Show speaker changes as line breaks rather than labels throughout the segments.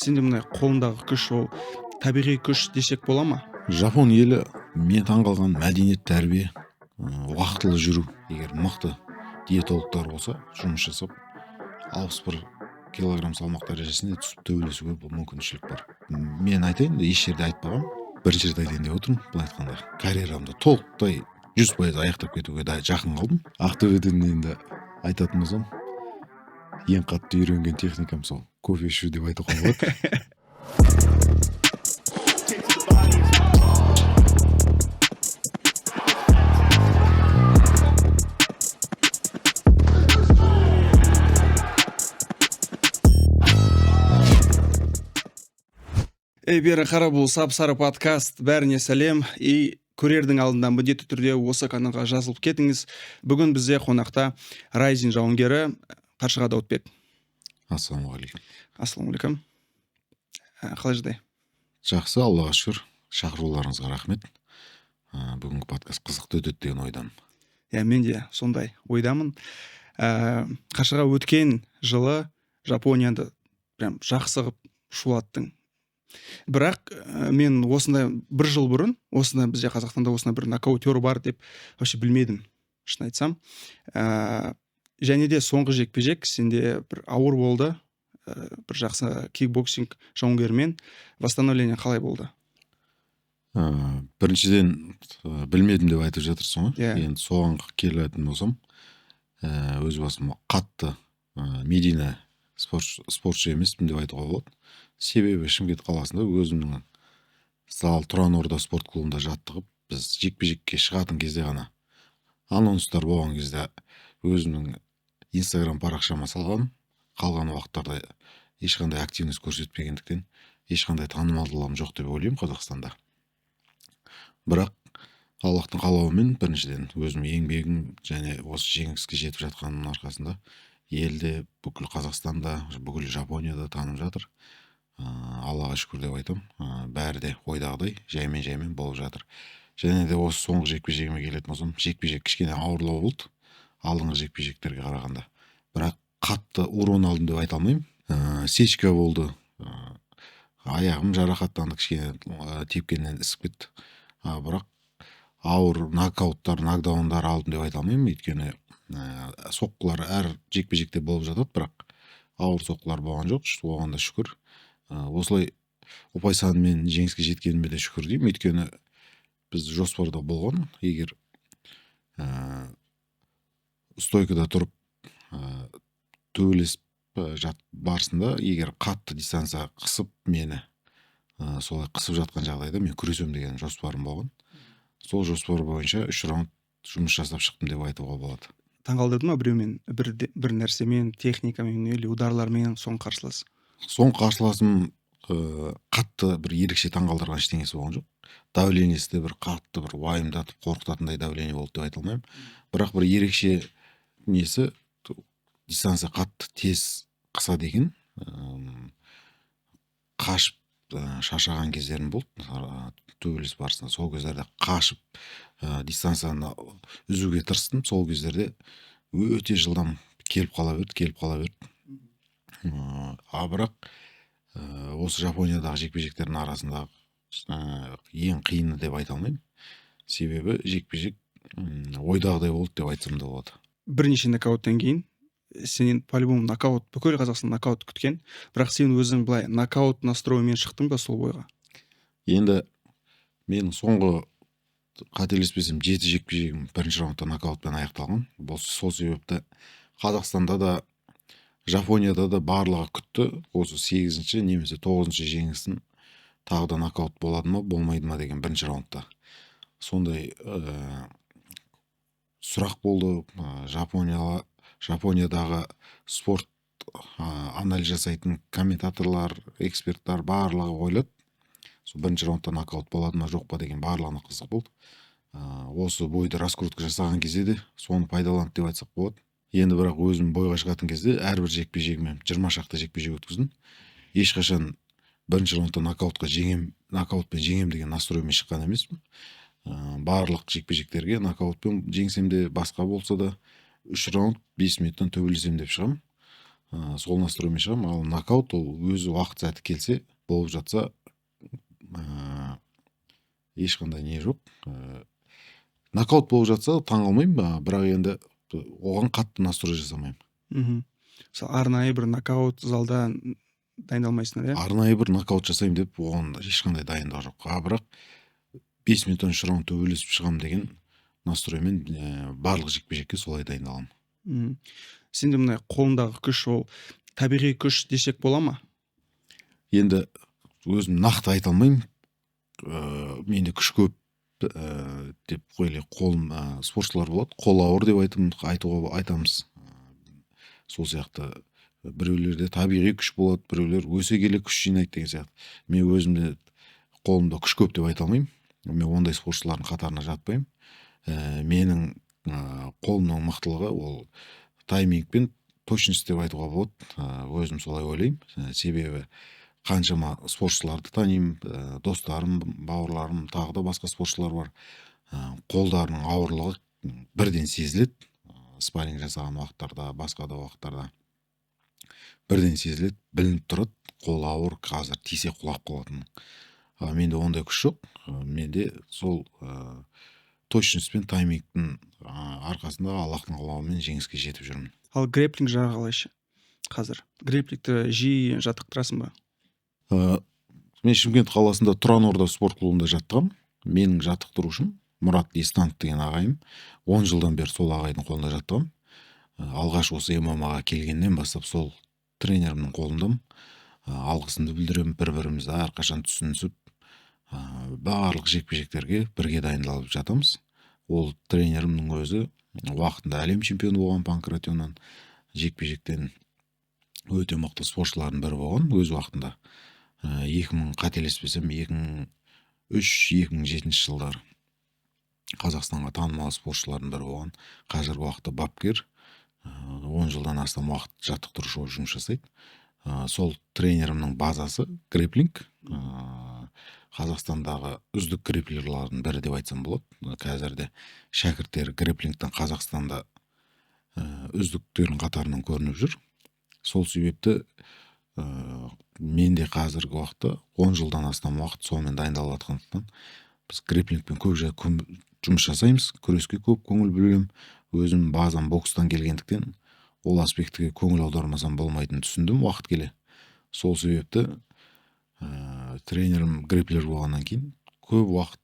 Сенде мына қолыңдағы күш, ол табиғи күш десек бола ма?
Жапон елі мен таңғалған мәдениет, тәрбие, уақытылы жүру. Егер мықты диетологтар болса, жұмыс жасап 61 килограмм салмақ дәрежесіне түсіп төбелесуге бұл мүмкіншілік бар. Мен айтайын, еш жерде айтпағанмын, бірінші рет айтайын деп отырмын. Былай айтқанда, карьерамды толықтай 100% аяқтап кетуге да жақын қалдым. Ақтөбеден енді айтатын болсам, ең қатты үйренген техникам сол кофе ішу деп айтуға болады.
Ей, бері қара, бұл сап-сары подкаст, бәріне сәлем. И көрердің алдында міндетті түрде осы каналға жазылып кетіңіз. Бүгін бізде қонақта Райзин жауынгері Қаршыға Дауытбек.
Ассалаумағалейкум.
Ассалаумағалейкум. Қалай жағдай?
Жақсы, Аллаға шүкір. Шақыруларыңызға рахмет. Бүгінгі подкаст қызықты өтеді деген ойдамын.
Иә, мен де сондай ойдамын. Қаршыға, өткен жылы Жапонияны прям жақсы қылып шулаттың. Бірақ мен осындай бір жыл бұрын, осындай бізде Қазақстанда осындай бір нокаутер бар деп вообще білмедім, шын айтсам. Және де соңғы жекпе-жек сенде бір ауыр болды, бір жақсы кикбоксинг жауынгерімен. Восстановление қалай болды?
Біріншіден, білмедім деп айтып жатырсың ғой.
Иә.
Енді соған келетін болсам, өз басым қатты медийный спортшы емеспін деп айтуға болады. Себебі Шымкент қаласында өзімнің зал Тұран Орда спорт клубында жаттығып, біз жекпе-жекке шығатын кезде ғана, анонстар болған кезде өзімнің Инстаграм парақшама салғанмын. Қалған уақыттарда ешқандай активность көрсетпегендіктен ешқандай танымалдылығым жоқ деп ойлаймын Қазақстанда. Бірақ Аллахтың қалауымен, біріншіден өзім еңбегім және осы жеңіске жетіп жатқанымның арқасында елде, бүкіл Қазақстанда, бүкіл Жапонияда танып жатыр. Аллаға шүкір деп айтамын. Бәрі де ойдағыдай жаймен-жаймен болып жатыр. Және де осы соңғы жекпе-жегіме келетін болсам, жекпе-жек кішкене ауырлау болды алдыңғы жекпе-жектерге қарағанда. Бірақ қатты урон алдым деп айта алмаймын. Сечка болды. Аяғым жарақаттанды, кішкене, тепкеннен ісіп кетті. Бірақ ауыр нокауттар, нокдаундар алдым деп айта алмаймын, өйткені соққылар әр жекпе-жекте болып жатады, бірақ ауыр соққылар болған жоқ, оған да шүкір. Осылай ұпай санымен жеңіске жеткеніме де шүкір деймін, өйткені біз жоспарда болған, егер стойкада тұрып, төбелесіп, жат барысында, егер қатты дистанция қысып мені, солай қысып жатқан жағдайда мен күресемін деген жоспарым болған. Сол жоспар бойынша 3 раунд жұмыс жасап шықтым деп айтуға болады.
Таңғалдырды ма біреумен, бір нәрсемен, техникамен или ударлармен соңғы қарсылас?
Соңғы қарсыласым, қатты бір ерекше таңғалдырған ештеңесі болған жоқ. Давлениесі де бір қатты бір уайымдатып қорқытатындай давление болды деп айта алмаймын. Бірақ бір ерекше несі, дистанция қатты тез қысады екен. Қашып, шаршаған кездерім болды. Төбелес барысында сол кездерде қашып, дистанцияны үзуге тырыстым. Сол кездерде өте жылдам келіп қала берді, келіп қала берді. А бірақ, осы Жапониядағы жекпе-жектердің арасындағы, ең қиыны деп айта алмаймын. Себебі жекпе-жек, ойдағыдай болды деп айтсам да болады.
Бірнеше нокауттан кейін сенен по-любому нокаут, бүкіл Қазақстан нокаут күткен, бірақ сен өзің былай нокаут настроймен шықтың ба сол бойға?
Енді менің соңғы қателеспесем 7 жекпе-жегім бірінші раундта нокаутпен аяқталған. Бұл сол себепті Қазақстанда да, Жапонияда да барлығы күтті. Осы 8-ші немесе 9-шы жеңісін тағы да нокаут болады ма, болмайды ма деген бірінші раундта. Сондай, сұрақ болды. Жапониядағы спорт, анализ жасайтын комментаторлар, эксперттар барлығы ойлады. Сол бірінші раундта нокаут болады ма, жоқ па деген барлығына қызық болды. Осы бойды раскрутка жасаған кезде де соны пайдаланды деп айтсақ болады. Енді бірақ өзім бойға шығатын кезде әрбір жекпе-жегіме 20 шақты жекпе-жек өткіздім. Ешқашан бірінші раундта нокаутқа жеңем, нокаутпен жеңем деген настроймен шыққан емеспін. Барлық жекпе-жектерге нокаутпен жеңсем де, басқа болса да 3 раунд 5 минуттан төбелесем деп шығамын. Сол настроймен шығамын. Ал нокаут ол өзі уақыт сәті келсе, болып жатса, ешқандай не жоқ. Нокаут болып жатса, таң қалмаймын, бірақ енді оған қатты настрой жасамаймын.
Мысалы, арнайы бір нокаут залда дайындалмайсыңдар, иә?
Арнайы бір нокаут жасаймын деп оған ешқандай дайындық жоқ. А бірақ 5 минуттан үш раунд төбелесіп шығамын деген настроймен барлық жекпе жекке солай дайындаламын.
Сенде мына қолыңдағы күш, ол табиғи күш десек бола ма?
Енді өзім нақты айта алмаймын, менде күш көп деп қояйық. Қолым, спортшылар болады, қол ауыр деп айтуға айтамыз. Сол сияқты біреулерде табиғи күш болады, біреулер өсе келе күш жинайды деген сияқты. Мен өзімде қолымда күш көп деп айта алмаймын, мен ондай спортшылардың қатарына жатпаймын. Менің қолымның мықтылығы ол тайминг пен точность деп айтуға болады. Өзім солай ойлаймын. Себебі қаншама спортшыларды танимын, достарым, бауырларым, тағы да басқа спортшылар бар. Қолдарының ауырлығы бірден сезіледі. Спарринг жасаған уақыттарда, басқа да уақыттарда бірден сезіледі, білініп тұрады, қол ауыр, қазір тисе құлап қалатын. А менде ондай күш жоқ. Менде сол точность пен таймингтің арқасында, Аллахтың қалауымен жеңіске жетіп жүрмін.
Ал грэпплинг жағы қалай ше? Қазір грэпплингті жиі жаттықтырасың ба?
Мен Шымкент қаласында Тұран Орда спорт клубында жаттығамын. Менің жаттықтырушым Мұрат Естанов деген ағайым. 10 жылдан бері сол ағайдың қолында жаттығамын. Алғаш осы ММА-ға келгеннен бастап сол тренерімнің қолындамын. Алғысымды білдіремін. бір бірімізді әрқашан түсінісіп, барлық жекпе жектерге бірге дайындалып жатамыз. Ол тренерімнің өзі уақытында әлем чемпионы болған, панкратионнан, жекпе жектен өте мықты спортшылардың бірі болған өз уақытында. 2000, қателеспесем, 2003-2007 жылдары Қазақстанға танымал спортшылардың бірі болған. Қазіргі уақытта бапкер, 10 жылдан астам уақыт жаттықтырушы болып жұмыс жасайды. Сол тренерімнің базасы грэпплинг. Қазақстандағы үздік грэпплерлардың бірі деп айтсам болады. Қазірде шәкірттері грэпплингтен Қазақстанда үздіктердің қатарынан көрініп жүр. Сол себепті мен де қазіргі уақытта 10 жылдан астам уақыт сонымен дайындалып жатқандықтан, біз грэпплингпен көп жұмыс жасаймыз, күреске көп көңіл бөлемін. Өзім базам бокстан келгендіктен, ол аспектіге көңіл аудармасам болмайтынын түсіндім уақыт келе. Сол себепті тренерім грэпплер болғаннан кейін көп уақыт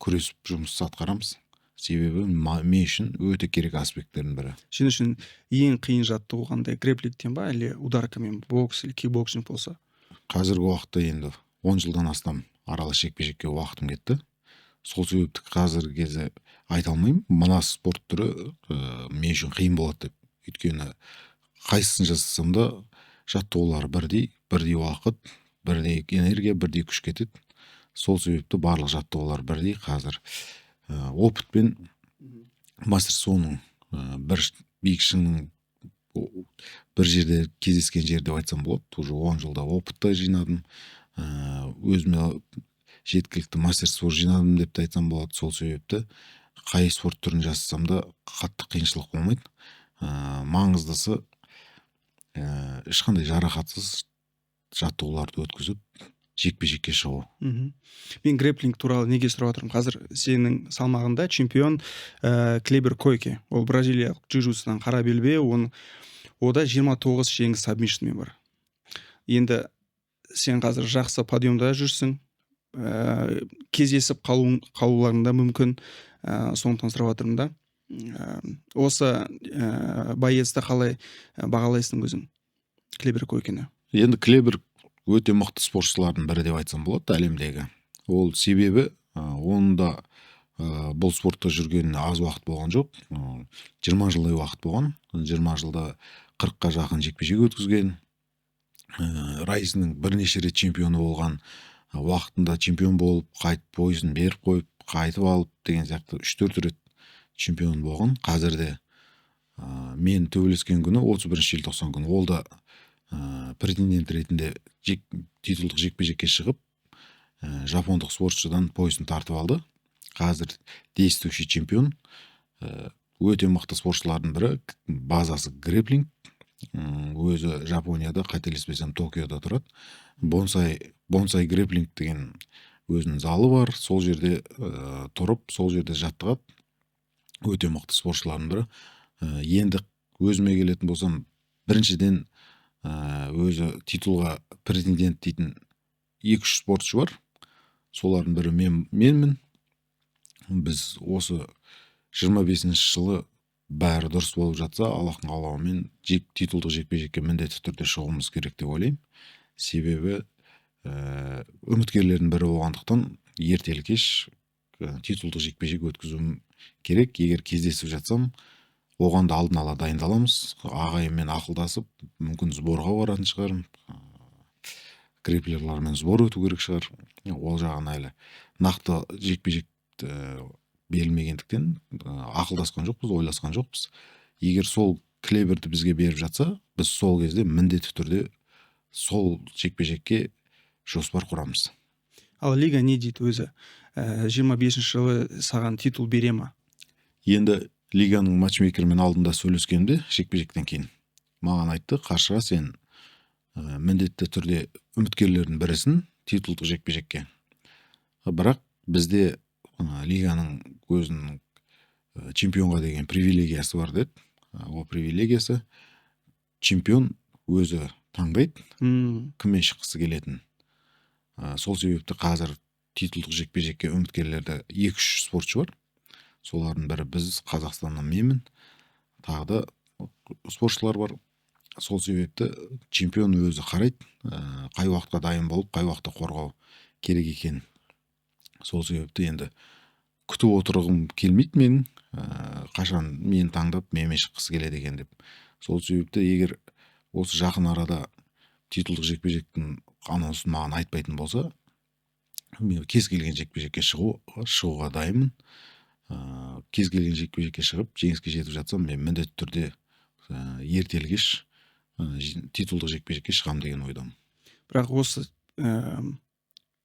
күресіп жұмыс атқарамыз, себебі мен үшін өте керек аспекттердің бірі.
Сен үшін ең қиын жаттығу қандай? Грэпплингтен ба, или ударкамен бокс, или кикбоксинг болса?
Қазіргі уақытта енді 10 жылдан астам аралас жекпе жекке уақытым кетті. Сол себепті қазіргі кезде айта алмаймын, мына спорт түрі мен үшін қиын болады деп. Өйткені қайсысын жасасам да, жаттығулары бірдей, бірдей уақыт, бірдей энергия, бірдей күш кетеді. Сол себепті барлық жаттығулар бірдей. Қазір опыт пен мастерствоның бір биік шыңның бір жерде кездескен жер деп айтсам болады. Уже 10 жылда опыт та жинадым, өзіме жеткілікті мастерство жинадым деп те айтсам болады. Сол себепті қай спорт түрін жасасам да, қатты қиыншылық болмайды. Маңыздысы ешқандай жарақатсыз жаттығуларды өткізіп, жекпе жекке шығу.
Мен грэпплинг туралы неге сұрап жатырмын? Қазір сенің салмағында чемпион Клебер Койке, ол бразилиялық джиу-джитсудан қара белбеу, оның ода 29 жеңіс сабмишнмен бар. Енді сен қазір жақсы подъемда жүрсің, кездесіп қалуларың да мүмкін. Сондықтан сұрап жатырмын да. Осы боецті қалай бағалайсың өзің, Клебер Койкені?
Енді Клебер өте мықты спортшылардың бірі деп айтсам болады әлемдегі. Ол себебі оның да бұл спортта жүргеніне аз уақыт болған жоқ, 20 жылдай уақыт болған. 20 жылда 40-қа жақын жекпе жек өткізген, Райзінің бірнеше рет чемпионы болған, уақытында чемпион болып, қайтып поясын беріп қойып, қайтып алып деген сияқты үш төрт рет чемпион болған. Қазірде мен төбелескен күні, 31 желтоқсан күні, ол да претендент ретінде титулдық жекпе жекке шығып, жапондық спортшыдан поясын тартып алды. Қазір действующий чемпион, өте мықты спортшылардың бірі, базасы грэпплинг. Өзі Жапонияда, қателеспесем, Токиода тұрады. Бонсай грэпплинг деген өзінің залы бар, сол жерде тұрып, сол жерде жаттығады. Өте мықты спортшылардың бірі. Енді өзіме келетін болсам, біріншіден, өзі титулға претендент дейтін 2-3 спортшы бар. Солардың бірі менмін. Біз осы 25 жылы бәрі дұрыс болып жатса, Аллахтың қалауымен титулдық жекпе-жекке міндетті түрде шығуымыз керек деп ойлаймын. Себебі үміткерлердің бірі болғандықтан ертелі кеш титулдық жекпе-жек өткізуім керек. Егер кездесіп жатсам, оған да алдын ала дайындаламыз. Ағайынмен ақылдасып, мүмкін сборға баратын шығармын. Грэпплерлармен сбор өту керек шығар. Ол жағын әлі нақты жекпе-жек берілмегендіктен ақылдасқан жоқпыз, ойласқан жоқпыз. Егер сол клеберді бізге беріп жатса, біз сол кезде міндетті түрде сол жекпе-жекке жоспар құрамыз.
Ал лига не дейді өзі? 25 жылы саған титул бере ма?
Енді лиганың матчмейкерімен алдында сөйлескенде, жекпе-жектен кейін маған айтты: Қаршыға, сен міндетті түрде үміткерлердің бірісің титулдық жекпе-жекке. Бірақ бізде лиганың өзінің чемпионға деген привилегиясы бар деді. Ол привилегиясы: чемпион өзі таңдайды кіммен шыққысы келетінін. Сол себепті қазір титулдық жекпе-жекке үміткерлерде 2-3 спортшы бар. Солардың бірі біз, Қазақстаннан менмін, тағы да спортшылар бар. Сол себепті чемпион өзі қарайды, қай уақытқа дайын болып, қай уақытта қорғау керек екенін. Сол себепті енді күтіп отырғым келмейді менің, қашан мені таңдап, менімен шыққысы келеді екен деп. Сол себепті егер осы жақын арада титулдық жекпе-жектің анонсын маған айтпайтын болса, мен кез келген жекпе-жекке шығуға дайынмын. Кез келген жекпе-жекке шығып, жеңіске жетіп жатсам, мен міндетті түрде ертелі кеш титулдық жекпе-жекке шығамын деген ойдамын.
Бірақ осы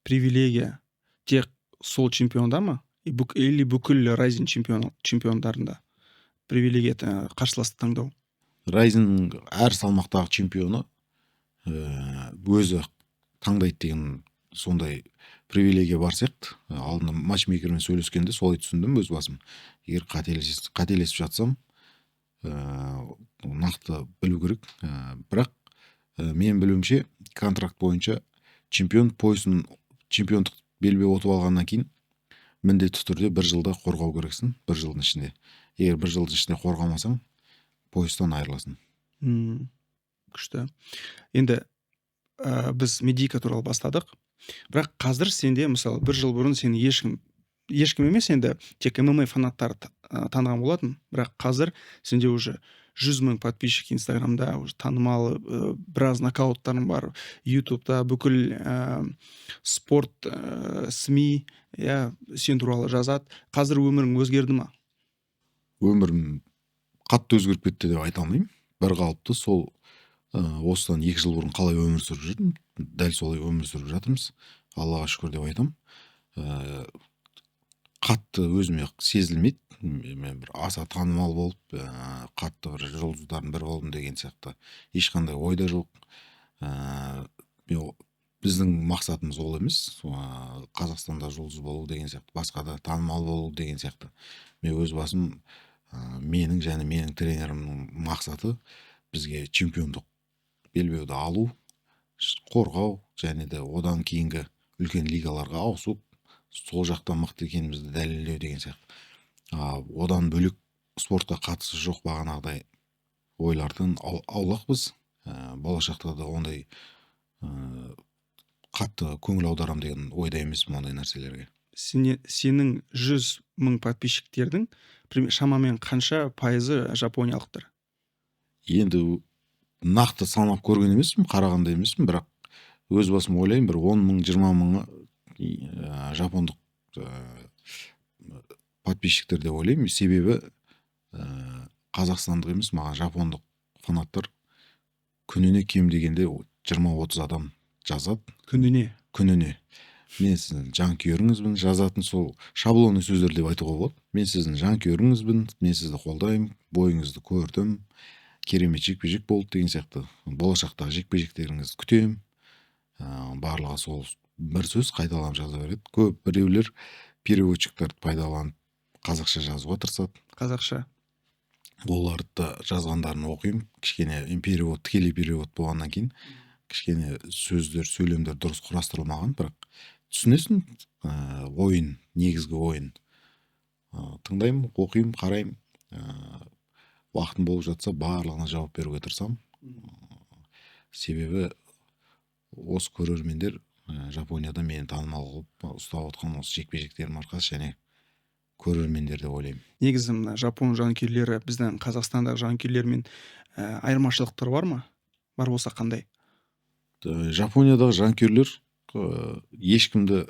привилегия тек сол чемпионда ма или бүкіл Райзин чемпиондарында привилегия, қарсыласты таңдау?
Райзин әр салмақтағы чемпионы өзі таңдайды деген сондай привилегия бар сияқты. Алдында матчмейкермен сөйлескенде солай түсіндім өз басым. Егер қателесіп жатсам, нақты білу керек. Бірақ менің білуімше, контракт бойынша чемпион поясын, чемпиондық белбеу ұтып алғаннан кейін міндетті түрде бір жылда қорғау керексің, бір жылдың ішінде. Егер бір жылдың ішінде қорғамасаң, поястан айырыласың.
Күшті. Енді біз медийка туралы бастадық, бірақ қазір сенде, мысалы, бір жыл бұрын сені ешкім, ешкім емес енді, тек ММА фанаттары таныған болатын. Бірақ қазір сенде уже 100 000 подписчик Инстаграмда, уже танымал, біраз нокауттарың бар Ютубта, бүкіл спорт СМИ, иә, сен туралы жазады. Қазір өмірің өзгерді ма?
Өмірім қатты өзгеріп кетті деп айта алмаймын. Бір қалыпты сол, осыдан 2 жыл бұрын қалай өмір сүріп жүрдім, дәл солай өмір сүріп жатырмыз, Аллаға шүкір деп айтамын. Қатты өзіме сезілмейді, мен бір аса танымал болып, қатты бір жұлдыздардың бірі болдым деген сияқты ешқандай ойда жоқ. Біздің мақсатымыз ол емес, Қазақстанда жұлдыз болу деген сияқты, басқа да танымал болу деген сияқты. Мен өз басым, менің және менің тренерімнің мақсаты бізге чемпиондық белбеуді алу, қорғау және де одан кейінгі үлкен лигаларға ауысып, сол жақта мықты екенімізді дәлелдеу деген сияқты. Одан бөлек спортқа қатысы жоқ бағанағыдай ойлардан аулақпыз. Болашақта да ондай қатты көңіл аударам деген ойда емеспін ондай нәрселерге.
Сенің 100 000 подписчиктердің шамамен қанша пайызы жапониялықтар?
Енді нақты санап көрген емеспін, қараған да емеспін, бірақ өз басым ойлаймын, бір 10 000, 20 мыңы жапондық подписчиктер деп ойлаймын. Себебі қазақстандық емес, маған жапондық фанаттар күніне кем дегенде 20-30 адам жазады.
Күніне?
Күніне. Мен сіздің жанкүйеріңізбін, жазатын сол шаблонный сөздер деп айтуға болады. Мен сіздің жанкүйеріңізбін, мен сізді қолдаймын, бойыңызды көрдім. Керемет жекпе-жек болды деген сияқты. Болашақтағы жекпе-жектеріңізді күтемін. Барлығы сол бір сөз қайталанып жаза береді. Көп біреулер переводчиктерді пайдаланып қазақша жазуға тырысады.
Қазақша.
Оларды да жазғандарын оқимын. Кішкене перевод, тікелей перевод болғаннан кейін кішкене сөздер, сөйлемдер дұрыс құрастырылмаған, бірақ түсінесің, ойын, негізгі ойын. Тыңдаймын, оқимын, қараймын. Уақытым болып жатса, барлығына жауап беруге тырысамын. Себебі осы көрермендер Жапонияда мені танымал қылып ұстап отқан осы жекпе-жектерім арқасы және көрермендер деп ойлаймын.
Негізі мына жапон жанкүйерлері біздің Қазақстандағы жанкүйерлермен айырмашылықтар бар ма? Бар болса қандай?
Жапониядағы жанкүйерлер ешкімді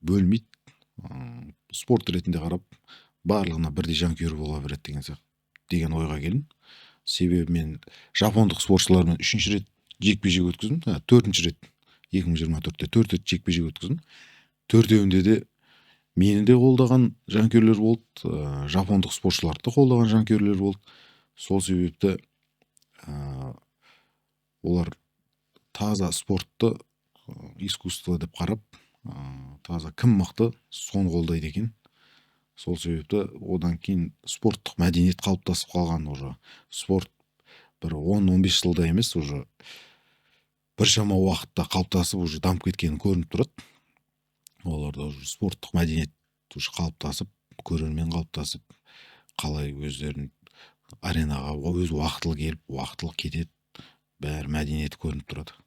бөлмейді. Спорт ретінде қарап, барлығына бірдей жанкүйер бола береді деген сияқты деген ойға келдім. Себебі мен жапондық спортшылармен 3-ші рет жекпе-жек өткіздім. 4-ші рет 2024-те 4 рет жекпе-жек өткіздім. Төртеуінде де мені де қолдаған жанкүйерлер болды, жапондық спортшыларды да қолдаған жанкүйерлер болды. Сол себепті олар таза спортты искусство деп қарап, таза кім мықты соны қолдайды екен. Сол себепті одан кейін спорттық мәдениет қалыптасып қалған уже. Спорт бір 10-15 жылда емес, уже біршама уақытта қалыптасып, уже дамып кеткені көрініп тұрады. Оларда уже спорттық мәдениет уже қалыптасып, көрермен қалыптасып, қалай өздерін аренаға өз уақытылы келіп, уақытылы кетеді, бәрі мәдениеті көрініп тұрады.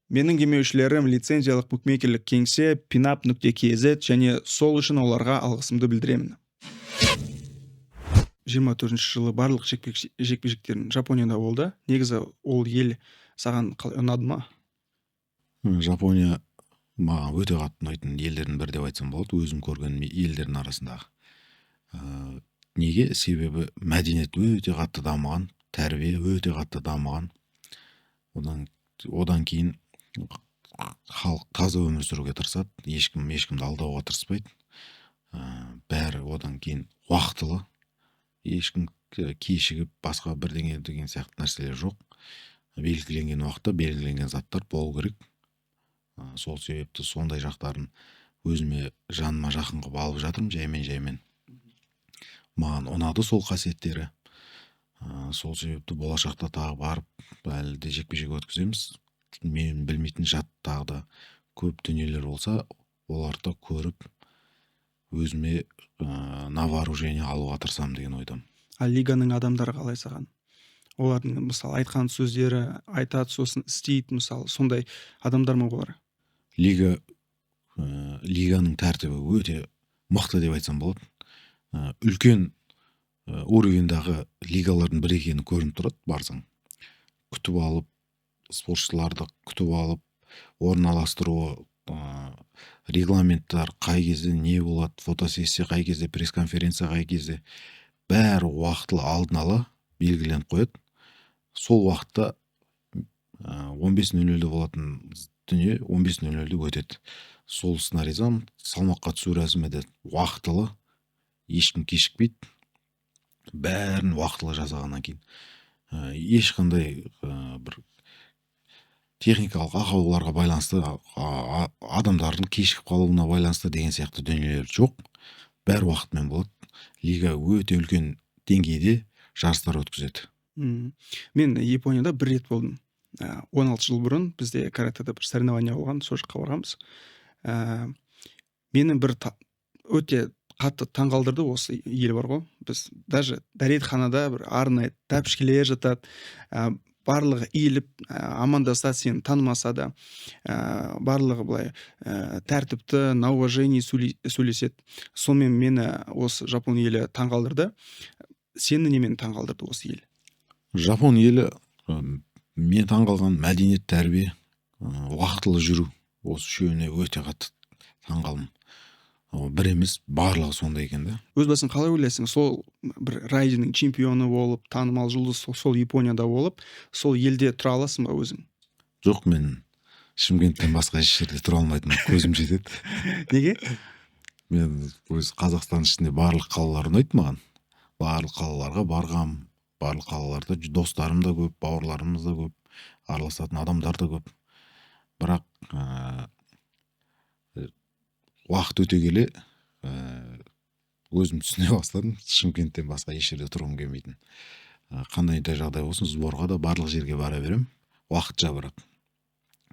Менің демеушілерім лицензиялық букмекерлік кеңсе pinap.kz және сол үшін оларға алғысымды білдіремін. 24 жылы барлық жекпе-жектерің Жапонияда болды. Негізі ол ел саған қалай ұнады ма?
Жапония маған өте қатты ұнайтын елдердің бірі деп айтсам болады, өзім көрген елдердің арасындағы. Неге? Себебі мәдениет өте қатты дамыған, тәрбие өте қатты дамыған. Одан кейін халық таза өмір сүруге тырысады, ешкім ешкімді алдауға тырыспайды. Бәрі одан кейін уақытылы, ешкім кешігіп басқа бірдеңе деген сияқты нәрселер жоқ. Белгіленген уақытта белгіленген заттар болу керек. Сол себепті сондай жақтарын өзіме жаныма жақын қылып алып жатырмын жаймен-жаймен. Маған ұнады сол қасиеттері. Сол себепті болашақта тағы барып әлі де жекпе-жек өткіземіз. Мен білмейтін жат тағы да көп дүниелер болса, оларды көріп өзіме на вооружение алуға тырысамын деген ойдамын.
А лиганың адамдары қалай саған? Олардың мысалы айтқан сөздері айтады, сосын істейді, мысалы сондай адамдар ма олар?
Лиганың тәртібі өте мықты деп айтсам болады. Үлкен уровеньдағы лигалардың бірі екені көрініп тұрады барсаң. Күтіп алып, спортшыларды күтіп алып, орналастыруы, регламенттар қай кезде не болады, фотосессия қай кезде, пресс-конференция қай кезде, бәрі уақытылы алдын ала белгіленіп қояды. Сол уақытта 15:00-де болатын дүние 15:00-де өтеді. Сол сценарийзам салмаққа түсу рәсімі де уақытылы, ешкім кешікпейді. Бәрін уақытылы жасағаннан кейін ешқандай бір техникалық ақауларға байланысты, адамдардың кешігіп қалуына байланысты деген сияқты дүниелер жоқ. Бәрі уақытымен болады. Лига өте үлкен деңгейде жарыстар өткізеді.
Мен Японияда бір рет болдым. 16 жыл бұрын бізде каратэда бір соревнование болған, сол жаққа барғанбыз. Мені бір өте қатты таңғалдырды осы ел бар ғой. Біз даже дәретханада бір арнайы тәпішкелер жатады, барлығы иіліп, амандасады, сені танымаса да, барлығы былай тәртіпті, на уважении сөйлеседі. Сонымен мені осы жапон елі таңғалдырды. Сені немен таңғалдырды осы ел?
Жапон елі мен таңғалған мәдениет, тәрбие, уақытылы жүру, осы үшеуіне өте қатты таңғалдым. Бір емес, барлығы сондай екен да.
Өз басың қалай ойлайсың, сол бір Райденнің чемпионы болып, танымал жұлдыз сол Японияда болып, сол елде тұра аласың ба өзің?
Жоқ, мен Шымкенттен басқа еш жерде тұра алмайтын көзім жетеді.
Неге?
Мен өз Қазақстан ішінде барлық қалалар ұнайды маған. Барлық қалаларға барғам, барлық қалаларда достарым да көп, бауырларымыз да көп, араласатын адамдар да көп. Бірақ уақыт өте келе өзім түсіне бастадым, Шымкенттен басқа еш жерде тұрғым келмейтін. Қандай да жағдай болсын, сборға да барлық жерге бара беремін, уақытша бірақ.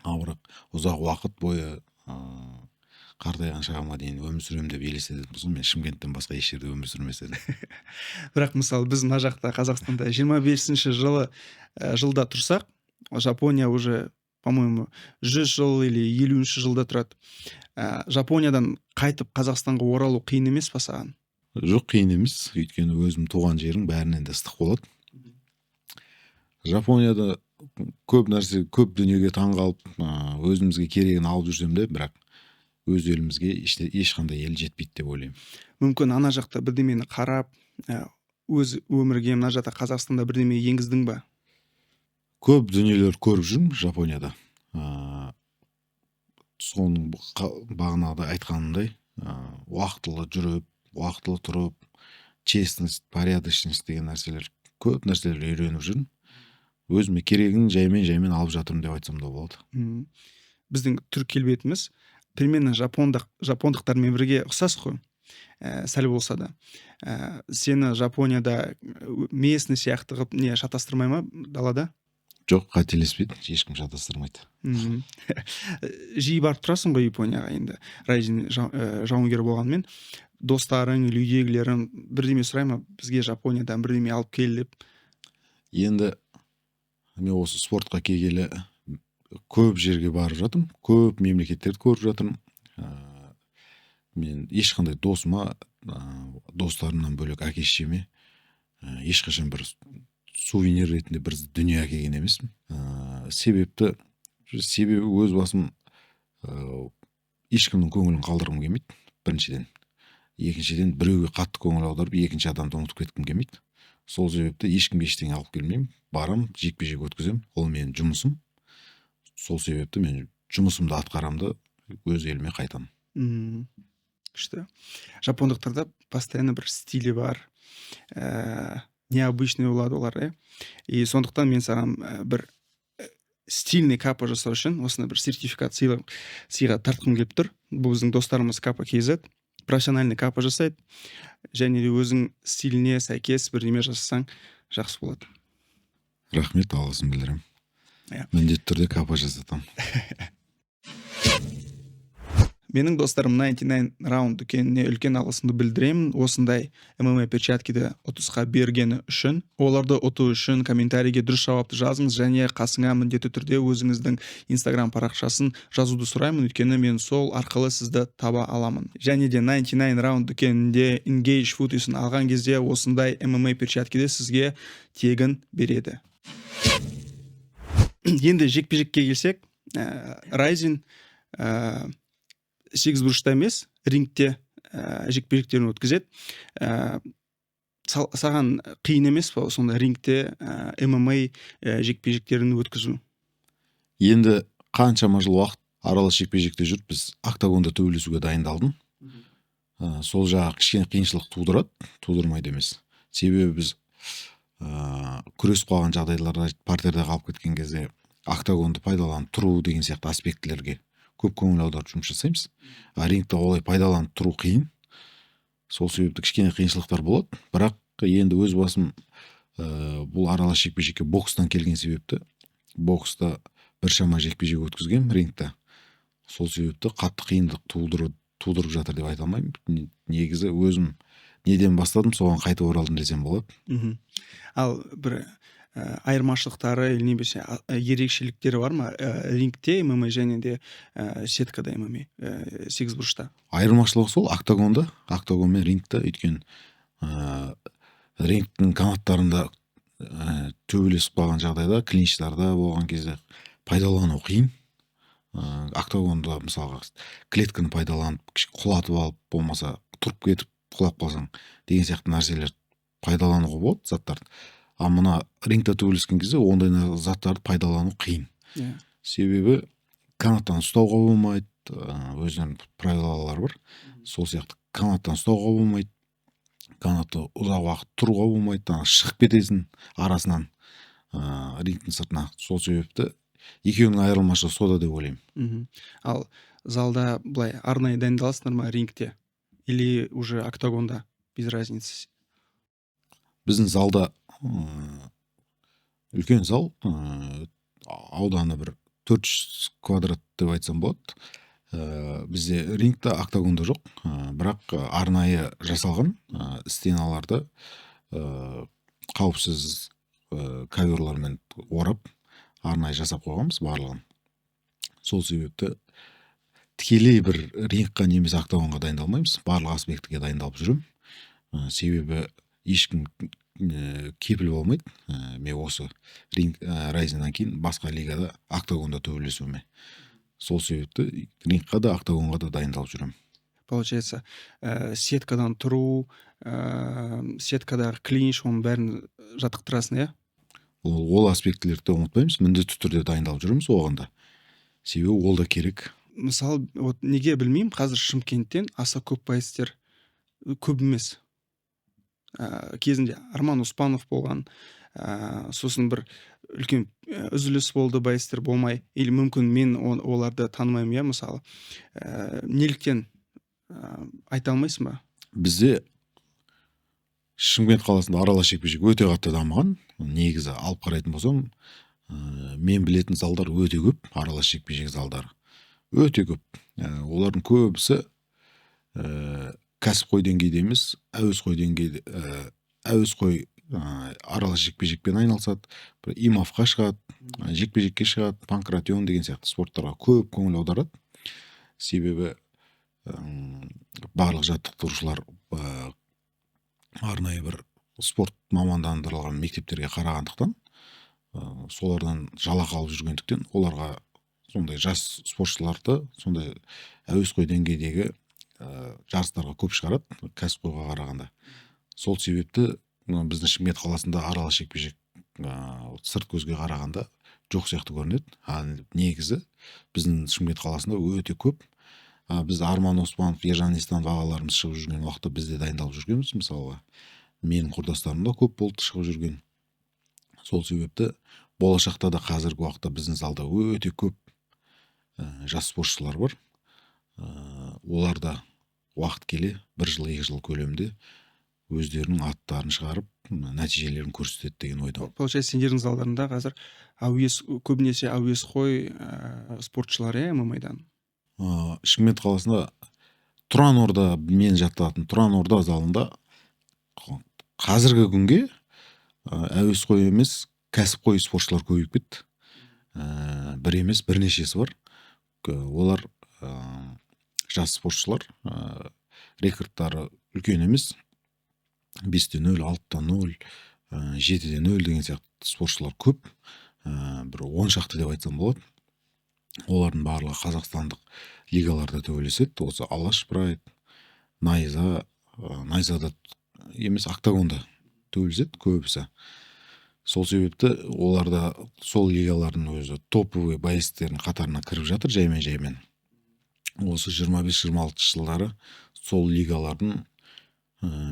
Ал бірақ ұзақ уақыт бойы қартайған шағыма дейін өмір сүремін деп елестететін болсам, мен Шымкенттен басқа еш жерде өмір сүрмес едім.
Бірақ мысалы біз мына жақта, Қазақстанда 25-ші жылы жылда тұрсақ, Жапония уже, по-моему, 100 жыл или 50-жылда тұрады. Жапониядан қайтып Қазақстанға оралу қиын емес па саған?
Жоқ, қиын емес, өйткені өзім туған жерім бәрінен де ыстық болады. Жапонияда көп нәрсе, көп дүниеге таң қалып, өзімізге керегін алып жүрсем де, бірақ өз елімізге ешқандай ел жетпейді деп ойлаймын.
Мүмкін, ана жақта бірдемені қарап, өз өмірге мына жақта, Қазақстанда бірдеме енгіздің ба?
Көп дүниелер көріп жүрмін Жапонияда. Соның бағанағыдай айтқанымдай, уақытылы жүріп, уақытылы тұрып, честность, порядочность деген нәрселер, көп нәрселер үйреніп жүрмін. Өзіме керегін жаймен жаймен алып жатырмын деп айтсам да болады.
Біздің түрік келбетіміз примерно жапондықтармен бірге ұқсас қой, сәл болса да. Сені Жапонияда местный сияқты қылып не шатастырмай ма далада?
Жоқ, қателеспейді, ешкім шатастырмайды.
Жиі барып тұрасың ғой Японияға енді, Райзин жауынгер болғанымен, достарың или үйдегілерің бірдеме сұрай ма, бізге Жапониядан бірдеме алып кел деп?
Енді мен осы спортқа келгелі көп жерге барып жатырмын, көп мемлекеттерді көріп жатырмын. Мен ешқандай досыма, достарымнан бөлек әке шешеме ешқашан бір сувенир ретінде бір дүние әкелген емеспін. Себебі өз басым ешкімнің көңілін қалдырғым келмейді біріншіден, екіншіден, біреуге қатты көңіл аударып, екінші адамды ұмытып кеткім келмейді. Сол себепті ешкімге ештеңе алып келмеймін. Барам, жекпе жек өткіземін, ол менің жұмысым. Сол себепті мен жұмысымды атқарамын да, өз еліме қайтамын.
Күшті. Жапондықтарда постоянно бір стилі бар, необычный болады олар, иә. И сондықтан мен саған бір стильный капа жасау үшін осындай бір сертификат сыйға тартқым келіп тұр. Бұл біздің достарымыз Капа KZ, профессиональный капа жасайды. Және де өзің стиліне сәйкес бірдеме жасасаң, жақсы болады.
Рахмет, алғысымды білдіремін.
Иә.
Міндетті түрде капа жасатамын.
Менің достарым 99 Round дүкеніне үлкен алғысымды білдіремін осындай ММА перчаткиді ұтысқа бергені үшін. Оларды ұту үшін комментарийге дұрыс жауапты жазыңыз және қасыңа міндетті түрде өзіңіздің Инстаграм парақшасын жазуды сұраймын, өйткені мен сол арқылы сізді таба аламын. Және де 99 Round дүкенінде Engage футисін алған кезде осындай ММА перчаткиді сізге тегін береді. Енді жекпе жекке келсек, Райзин сегіз бұрышта емес, рингте жекпе жектерін өткізеді. Саған қиын емес па сонда рингте ММА жекпе жектерін өткізу?
Енді қаншама жыл уақыт аралас жекпе жекте жүріп, біз октагонда төбелесуге дайындалдым. Сол жағы кішкене қиыншылық тудырады, тудырмайды емес. Себебі біз күресіп қалған жағдайларда, партерде қалып кеткен кезде октагонды пайдаланып тұру деген сияқты аспектілерге көп көңіл аударып жұмыс жасаймыз. А рингте олай пайдаланып тұру қиын. Сол себепті кішкене қиыншылықтар болады. Бірақ енді өз басым бұл аралас жекпе жекке бокстан келген себепті, бокста біршама жекпе жек өткізгенмін рингте. Сол себепті қатты қиындық тудырып жатыр деп айта алмаймын. Негізі өзім неден бастадым, соған қайтып оралдым десем болады.
Ал бір айырмашылықтары или немесе ерекшеліктері бар ма рингте ММА және де сеткада ММА, сегіз бұрышта?
Айырмашылығы сол октагонда, октагон мен рингте, өйткені рингтің канаттарында төбелесіп қалған жағдайда, клинчтарда болған кезде пайдалану қиын. Октагонда мысалға клетканы пайдаланып, құлатып алып, болмаса тұрып кетіп құлап қалсаң деген сияқты нәрселер пайдалануға болады заттарды. А мына рингте төбелескен кезде ондай заттарды пайдалану қиын. Себебі канаттан ұстауға болмайды, өзінің правилалары бар. Сол сияқты канаттан ұстауға болмайды. Канатта ұзақ уақыт тұруға болмайды, ана шығып кетесің арасынан, рингтің сыртына. Сол себепті екеуінің айырмашылығы сода деп ойлаймын.
Ал залда былай арнайы дайындаласыңдар ма рингте или уже октагонда, без разницы?
Біздің залда үлкен зал, ауданы бір 400 квадрат деп айтсам болады. Бізде рингте, октагонда жоқ, бірақ арнайы жасалған стеналарды қауіпсіз коверлармен орап, арнайы жасап қойғанбыз барлығын. Сол себепті тікелей бір рингқа немесе октагонға дайындалмаймыз, барлық аспектіге дайындалып жүремін. Себебі ешкім кепіл болмайды, мен осы ринг Райзиннан кейін басқа лигада, октагонда төбелесуіме. Сол себепті рингқа да, октагонға да дайындалып жүремін.
Получается, сеткадан тұру, сеткадағы клинч, оның бәрін жаттықтырасың, иә?
Ол аспектілерді ұмытпаймыз, міндетті түрде дайындалып жүреміз оған да, себебі ол да керек.
Мысалы, вот неге білмеймін, қазір Шымкенттен аса көп боецтер көп емес. Кезінде Арман Оспанов болған, сосын бір үлкен үзіліс болды, боецтер болмай, или мүмкін мен оларды танымаймын, иә, мысалы. Неліктен, айта алмайсың ба?
Бізде Шымкент қаласында аралас жекпе жек өте қатты дамыған. Негізі алып қарайтын болсам, мен білетін залдар өте көп, аралас жекпе жек залдары өте көп. Олардың көбісі кәсіпқой деңгейде емес, әуесқой деңгейде, әуесқой аралас жекпе жекпен айналысады, бір ИМАФ-қа шығады, жекпе жекке шығады, панкратион деген сияқты спорттарға көп көңіл аударады. Себебі барлық жаттықтырушылар арнайы бір спорт мамандандырылған мектептерге қарағандықтан, солардан жалақы алып жүргендіктен, оларға сондай жас спортшыларды сондай әуесқой деңгейдегі жарыстарға көп шығарады кәсіпқойға қарағанда. Сол себепті мына біздің Шымкент қаласында аралас жекпе жек сырт көзге қарағанда жоқ сияқты көрінеді, а негізі біздің Шымкент қаласында өте көп. Біз Арман Оспанов, Ержан Естанов ағаларымыз шығып жүрген уақытта біз де дайындалып жүргенбіз. Мысалға, менің құрдастарым да көп болды шығып жүрген. Сол себепті болашақта да, қазіргі уақытта біздің залда өте көп жас спортшылар бар. Олар да уақыт келе бір жыл, 2 жыл көлемінде өздерінің аттарын шығарып, нәтижелерін көрсетеді деген ойдамын.
Получается, сендердің залдарында қазір әуес, көбінесе әуесқой спортшылар, иә, ММА-дан?
Шымкент қаласында Тұран Орда, мен жаттығатын Тұран Орда залында қазіргі күнге әуесқой емес, кәсіпқой спортшылар көбейіп кетті. Бір емес, бірнешесі бар. Олар жас спортшылар, рекордтары үлкен емес, 5-0, 6-0, 7-0 деген сияқты спортшылар көп, бір 10 шақты деп айтсам болады. Олардың барлығы қазақстандық лигаларда төбелеседі. Осы Алаш Прайд, Найза, Найзада емес, октагонда төбелеседі көбісі. Сол себепті олар да сол лигалардың өзі топовый боецтердің қатарына кіріп жатыр жаймен жаймен. Осы 25-26 жылдары сол лигалардың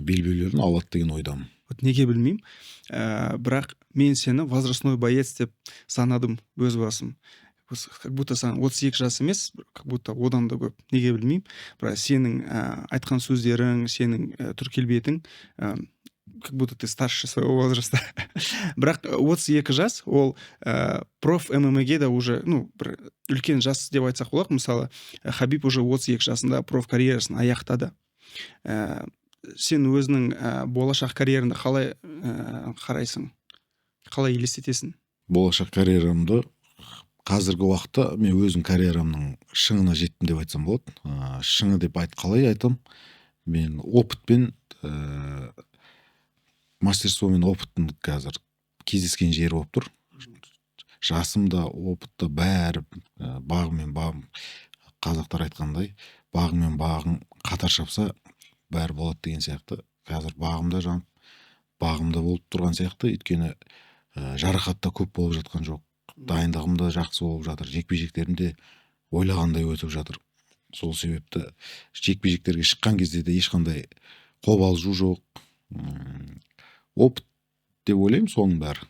белбеулерін алады деген ойдамын.
Вот неге білмеймін, бірақ мен сені возрастной боец деп санадым өз басым. Как будто саған 32 жас емес, как будто одан да көп. Неге білмеймін, бірақ сенің айтқан сөздерің, сенің түр келбетің, как будто ты старше своего возраста. Бірақ 32 жас ол проф ММА-ге да уже, ну, бір үлкен жас деп айтсақ болады. Мысалы, Хабиб уже 32 жасында проф карьерасын аяқтады. Сен өзінің болашақ карьераңды қалай қарайсың, қалай елестетесің?
Болашақ карьерамды, қазіргі уақытта мен өзім карьерамның шыңына жеттім деп айтсам болады. Шыңы деп айт, қалай айтам, мен опытпен, мастерство мен опыттың қазір кездескен жері болып тұр. Жасым да, опыт та, бәрі, бағым мен бағым, қазақтар айтқандай, бағың мен бағың қатар шапса, бәрі болады деген сияқты. Қазір бағым да жанып, бағым да болып тұрған сияқты, өйткені жарақат та көп болып жатқан жоқ, дайындығым да жақсы болып жатыр, жекпе жектерім де ойлағандай өтіп жатыр. Сол себепті жекпе жектерге шыққан кезде де ешқандай қобалжу жоқ. Опыт деп ойлаймын соның бәрі.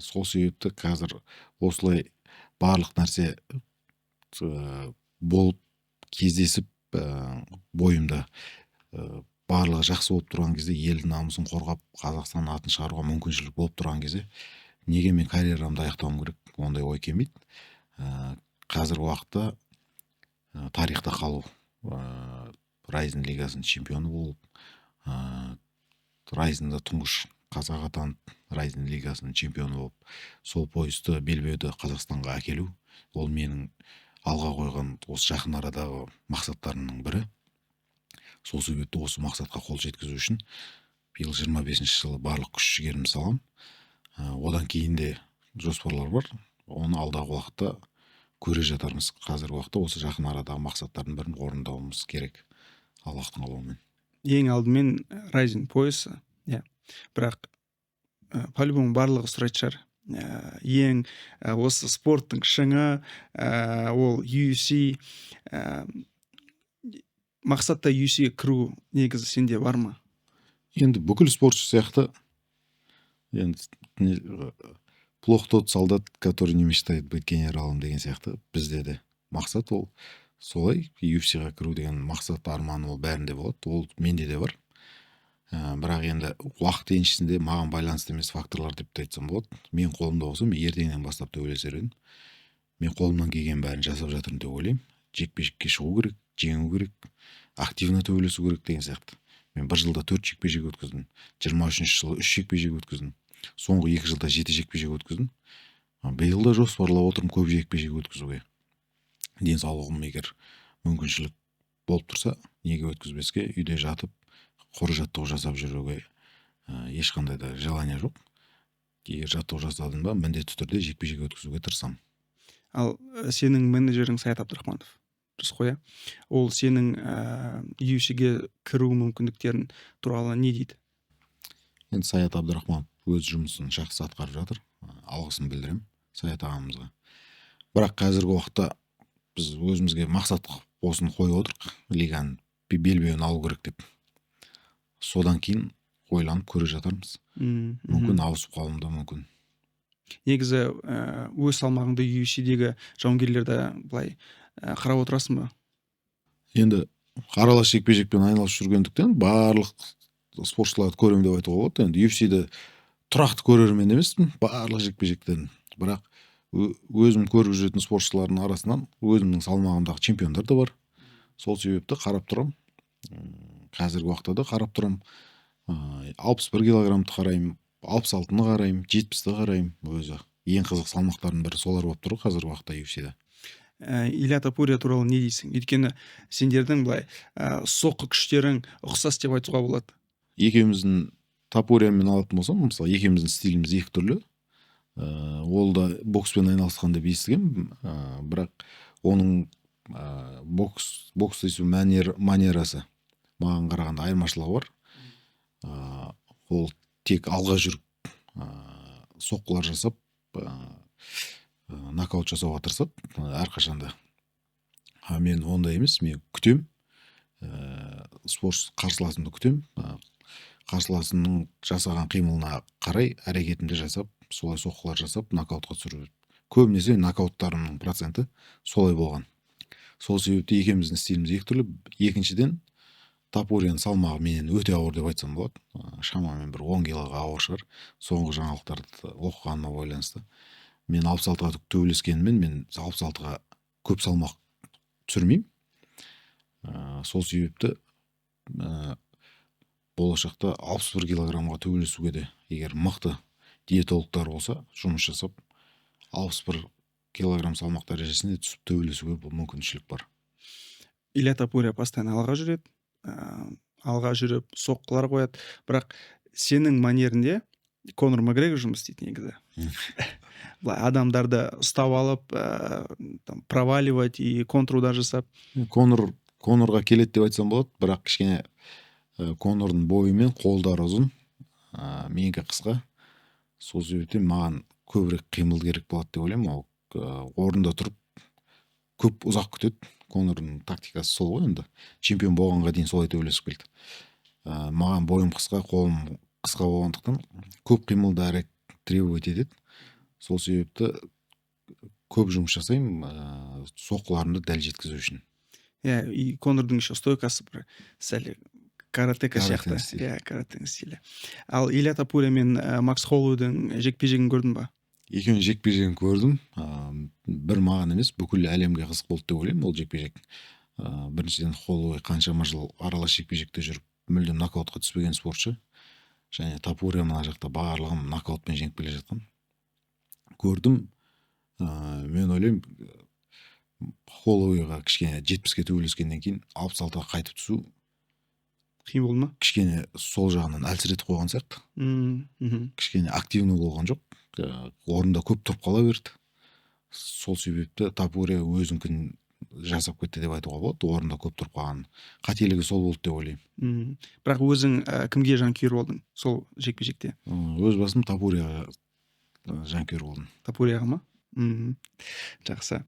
Сол себепті қазір осылай барлық нәрсе болып кездесіп, бойымда барлығы жақсы болып тұрған кезде, елдің намысын қорғап, Қазақстан атын шығаруға мүмкіншілік болып тұрған кезде, неге мен карьерамды аяқтауым керек? Ондай ой келмейді. Қазіргі уақытта тарихта қалу, Райзен лигасының чемпионы болып, Райзенда тұңғыш қазақ атанып, Райзен лигасының чемпионы болып, сол поясты, белбеуді Қазақстанға әкелу, ол менің алға қойған осы жақын арадағы мақсаттарымның бірі. Сол себепті осы мақсатқа қол жеткізу үшін биыл 25-ші жылы барлық күш жігерімді саламын. Одан кейін де жоспарлар бар, оны алдағы уақытта көре жатармыз. Қазіргі уақытта осы жақын арадағы мақсаттардың бірін орындауымыз керек, Аллахтың қалауымен.
Ең алдымен Райзен поясы, иә. Бірақ по-любому барлығы сұрайтын шығар. Ең осы спорттың шыңы, ол UFC. Мақсатта UFC-ге кіру негізі сенде бар ма?
Енді бүкіл спортшы сияқты енді, плох тот солдат, который не мечтает быть генералом деген сияқты, бізде де мақсат ол солай, UFC-ға кіру деген мақсат, арман, ол бәрінде болады, ол менде де бар. Бірақ енді уақыт еншісінде, маған байланысты емес факторлар деп те айтсам болады. Мен қолымда болса, мен ертеңнен бастап төбелесер едім. Мен қолымнан келген бәрін жасап жатырмын деп ойлаймын. Жекпе жекке шығу керек, жеңу керек, активно төбелесу керек деген сияқты. Мен бір жылда төрт жекпе жек өткіздім, 23-жылы үш жекпе жек өткіздім, соңғы 2 жылда жеті жекпе жек өткіздім. Биыл да жоспарлап отырмын көп жекпе жек өткізуге. Денсаулығым егер мүмкіншілік болып тұрса, неге өткізбеске? Үйде жатып, құр жаттығу жасап жүруге ешқандай да желание жоқ. Егер жаттығу жасадым ба, міндетті түрде жекпе жек өткізуге тырысамын.
Ал сенің менеджерің Саят Абдрахманов, дұрыс қой, иә? Ол сенің UFC-ге кіру мүмкіндіктерін туралы не дейді?
Енді Саят Абдрахманов өз жұмысын жақсы атқарып жатыр, алғысын білдіремін Саят ағамызға. Бірақ қазіргі уақытта біз өзімізге мақсат осыны қойып отырмық, лиганың белбеуін алу керек деп. Содан кейін ойланып көре жатармыз. Мүмкін, ауысып қалуым да мүмкін.
Негізі өз салмағыңды UFC-дегі жауынгерлерді былай қарап отырасың ба?
Енді аралас жекпе жекпен айналысып жүргендіктен, барлық спортшыларды көремін деп айтуға болады. Енді UFC-ді тұрақты көрермен емеспін барлық жекпе жектерін, бірақ өзім көріп жүретін спортшылардың арасынан өзімнің салмағымдағы чемпиондар да бар. Сол себепті қарап тұрамын. Қазіргі уақытта да қарап тұрамын. 61 килограммды қараймын, 66-ны қараймын, 70-ті қараймын. Өзі ең қызық салмақтардың бірі солар болып тұр ғой қазіргі уақытта UFC-де.
Илья Топурия туралы не дейсің? Өйткені сендердің былай соққы күштерің ұқсас деп айтуға болады.
Екеуміздің, Топуриямен алатын болсам, мысалы, екеуміздің стиліміз екі түрлі. Ол да бокспен айналысқан деп естігемін, бірақ оның бокстесу манерасы маған қарағанда айырмашылығы бар. Ол тек алға жүріп, соққылар жасап, нокаут жасауға тырысады әрқашанда. А мен ондай емес, мен күтем, спорт қарсыласымды күтем, қарсыласымның жасаған қимылына қарай әрекетімді жасап, солай соққылар жасап, нокаутқа түсіру. Көбінесе нокауттарымның проценті солай болған. Сол себепті екеуміздің стиліміз екі түрлі. Екіншіден, Топурияның салмағы менен өте ауыр деп айтсам болады. Шамамен бір 10 килоға ауыр шығар, соңғы жаңалықтарды оқығаныма байланысты. Мен 66-ға төбелескеніммен, мен 66-ға көп салмақ түсірмеймін. Сол себепті болашақта 61 килограммға төбелесуге де, егер мықты диетологтар болса, жұмыс жасап, 61 килограмм салмақ дәрежесіне түсіп төбелесуге бұл мүмкіншілік бар.
Илья Топурия постоянно алға жүреді, алға жүріп соққылар қояды, бірақ сенің манерінде Конор Макгрегор жұмыс істейді негізі, былай адамдарды ұстап алып, там, проваливать и контрудар жасап.
Конорға келеді деп айтсам болады, бірақ кішкене Конордың бойы мен қолдары ұзын, менікі қысқа. Сол себептен маған көбірек қимыл керек болады деп ойлаймын. Ол орында тұрып көп ұзақ күтеді. Конордың тактикасы сол ғой енді, чемпион болғанға дейін солай төбелесіп келді. Маған бойым қысқа, қолым Қысқа болғандықтан, көп қимылды әрекет требовать етеді. Сол себепті көп жұмыс жасаймын соққыларымды дәл жеткізу үшін.
Иә, и Конордың еще стойкасы бір сәл каратека сияқты.
Каратэ стилі.
Иә, каратэ стилі. Ал Илья Топурия мен Макс Холлоуэйдің жекпе жегін көрдің ба?
Екеуінің жекпе жегін көрдім. Бір маған емес, бүкіл әлемге қызық болды деп ойлаймын ол жекпе жек. Біріншіден, Холлоуэй қаншама жыл аралас жекпе жекте жүріп, мүлдем нокаутқа түспеген спортшы, және Топурия мына жақта барлығын нокаутпен жеңіп келе жатқан. Көрдім. Мен ойлаймын, Холлоуэйға кішкене 70-ке төбелескеннен кейін 66-ға қайтып түсу
қиын болды ма?
Кішкене сол жағынан әлсіретіп қойған сияқты.
Мм, мхм
Кішкене активный болған жоқ, орында көп тұрып қала берді. Сол себепті Топурия өзінікін жасап кетті деп айтуға болады. Орында көп тұрып қалған қателігі сол болды деп ойлаймын.
Бірақ өзің кімге жанкүйер болдың сол жекпе жекте?
Өз басым Топурияға жанкүйер болдым.
Топурияға ма? Жақсы.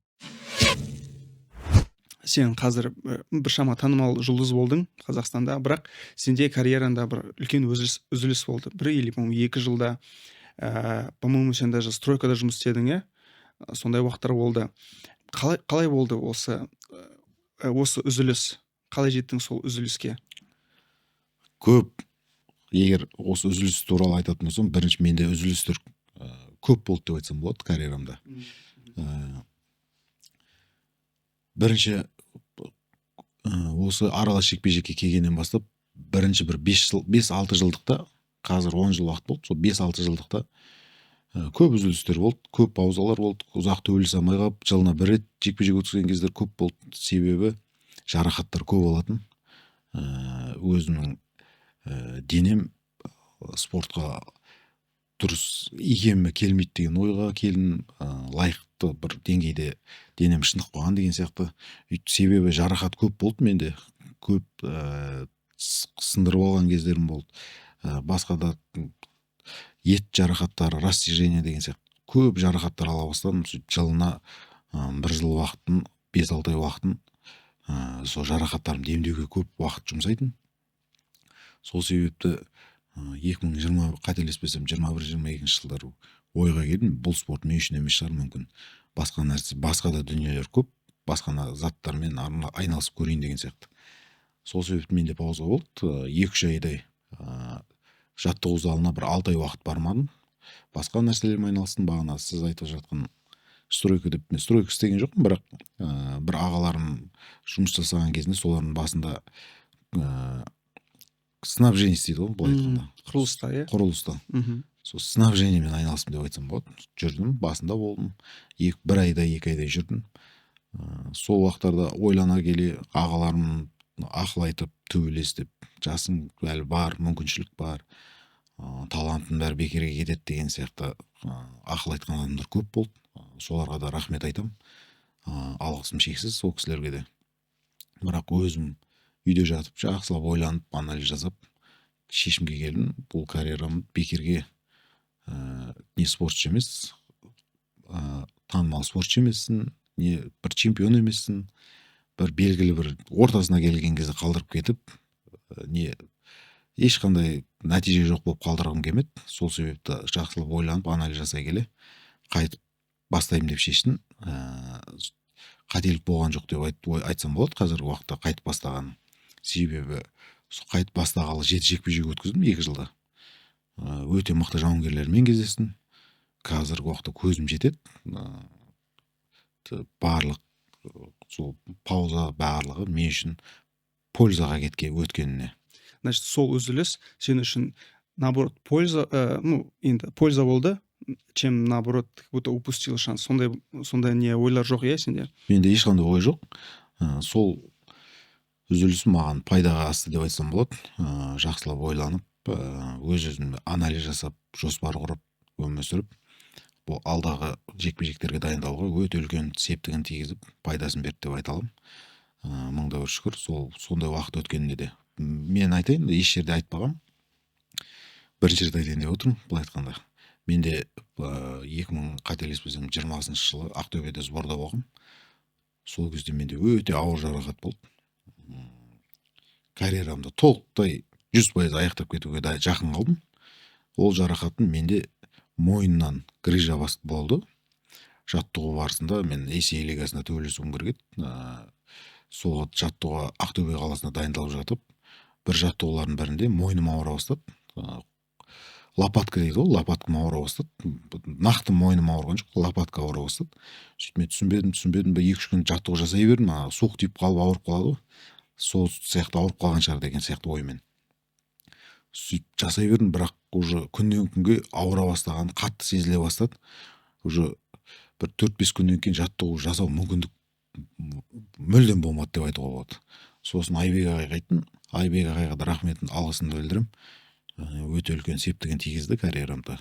Сен қазір біршама танымал жұлдыз болдың Қазақстанда, бірақ сенде карьераңда бір үлкен үзіліс болды, бір или, по моему, 2 жылда. По моему, сен даже стройкада жұмыс істедің, иә, сондай уақыттар болды. Қалай болды осы үзіліс? Қалай жеттің сол үзіліске?
Көп, егер осы үзіліс туралы айтатын болсам, бірінші менде үзілістер көп болды деп айтсам болады карьерамда. Бірінші осы аралас жекпе жекке келгеннен бастап, бірінші бір 5 жыл, 5-6 жылдықта, қазір 10 жыл уақыт болды, сол 5-6 жылдықта көп үзілістер болды, көп паузалар болды. Ұзақ төбелесе алмай қалып, жылына бір рет жекпе жек өткізген кездер көп болды. Себебі жарақаттар көп алатын. Өзімнің денем спортқа дұрыс икемі келмейді деген ойға келдім. Лайықты бір деңгейде денем шынықпаған деген сияқты. Себебі жарақат көп болды менде, көп сындырып алған кездерім болды. Басқа да ет жарақаттары, растяжение деген сияқты көп жарақаттар ала бастадым. Сөйтіп жылына бір жыл уақытын, 5-6 ай уақытын сол жарақаттарымды емдеуге көп уақыт жұмсайтын. Сол себепті 2020, қателеспесем, 21-22 жылдары ойға келдім: бұл спорт мен үшін емес шығар, мүмкін, басқа нәрсе, басқа да дүниелер көп, басқа заттармен айналысып көрейін деген сияқты. Сол себепті менде пауза болды 2-3 айдай. Жаттығу залына бір 6 ай уақыт бармадым, басқа нәрселермен айналыстым. Бағана сіз айтып жатқан стройка деп, мен стройка істеген жоқпын, бірақ бір ағаларым жұмыс жасаған кезінде солардың басында снабжение істейді ғой, былай айтқанда.
Құрылыста, иә?
Құрылыста. Сол снабжениемен айналыстым деп айтсам болады. Жүрдім, басында болдым, бір айдай, 2 айдай жүрдім. Сол уақыттарда ойлана келе, ағаларым ақыл айтып, төбелес деп, жасың әлі бар, мүмкіншілік бар, талантың бәрі бекерге кетеді деген сияқты ақыл айтқан адамдар көп болды. Соларға да рахмет айтамын, алғысым шексіз сол кісілерге де. Бірақ өзім үйде жатып, жақсылап ойланып, анализ жасап, шешімге келдім: бұл карьерам бекерге, не спортшы емес, танымал спортшы емессің, не бір чемпион емессің, бір белгілі бір ортасына келген кезде қалдырып кетіп, не ешқандай нәтиже жоқ болып қалдырғым келмеді. Сол себепті жақсылап ойланып, анализ жасай келе, қайтып бастаймын деп шештім. Қателік болған жоқ деп айтсам болады қазіргі уақытта қайтып бастағаным. Себебі сол қайтып бастағалы жеті жекпе жек өткіздім 2 жылда. Өте мықты жауынгерлермен кездестім. Қазіргі уақытта көзім жетеді. Барлық сол пауза, барлығы мен үшін пользаға кеткен өткеніне.
Значит, сол үзіліс сен үшін, наоборот, польза, ну енді польза болды, чем наоборот, как будто упустил шанс. Сондай не ойлар жоқ, иә, сенде?
Менде ешқандай ой жоқ. Сол үзіліс маған пайдаға асты деп айтсам болады. Жақсылап ойланып, өз өзіме анализ жасап, жоспар құрып, өмір сүріп, бұл алдағы жекпе жектерге дайындалуға өте үлкен септігін тигізіп, пайдасын берді деп айта аламын. Мың да бір шүкір сол сондай уақыт өткеніне де. Мен айтайын, еш жерде айтпағанмын, бірінші рет айтайын деп отырмын. Былай айтқанда, менде 2000, қателеспесем, 20-жылы Ақтөбеде сборда болғанмын. Сол кезде менде өте ауыр жарақат болды. Карьерамды толықтай 100% аяқтап кетуге да жақын қалдым. Ол жарақатым менде мойыннан грыжа болды. Жаттығу барысында мен ACA лигасында төбелесуім керек еді. Сол жаттығуға Ақтөбе қаласына дайындалып жатып, бір жаттығулардың бірінде мойным ауыра бастады. Лопатка дейді ғой, лопаткам ауыра бастады. Нақты мойным ауырған жоқ, лопатка ауыра бастады. Сөйтіп мен түсінбедім, бір 2-3 күн жаттығу жасай бердім. Суық тиіп қалып ауырып қалады ғой, сол сияқты ауырып қалған шығар деген сияқты оймен сөйтіп жасай бердім. Бірақ уже күннен күнге ауыра бастаған, қатты сезіле бастады. Уже бір 4-5 күннен кейін жаттығу жасау мүмкіндік мүлдем болмады деп айтуға болады. Сосын Айбек ағайға айттым. Айбек ағайға да рахметін, алғысымды білдіремін. Өте үлкен септігін тигізді карьерамда.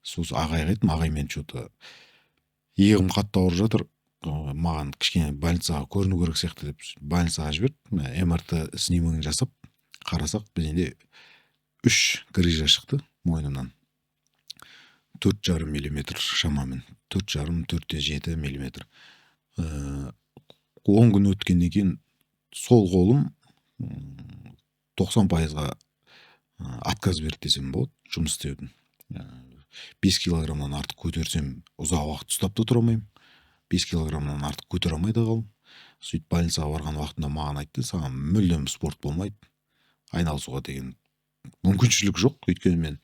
Сосын ағайға айттым: «Ағай, мен че-то иығым қатты ауырып жатыр, маған кішкене больницаға көріну керек сияқты», – деп больницаға жіберді. МРТ снимогын жасап қарасақ, менде 3 грыжа шықты мойнымнан, 4,5 миллиметр шамамен, 4,5, 4,7 миллиметр. 10 күн өткеннен кейін сол қолым 90%-ға отказ берді десем болады жұмыс істеудің. 5 килограммнан артық көтерсем, ұзақ уақыт ұстап та тұра алмаймын, 5 килограммнан артық көтере алмай да қалдым. Сөйтіп больницаға барған уақытында маған айтты: «Саған мүлдем спорт болмайды, айналысуға деген мүмкіншілік жоқ». Өйткені мен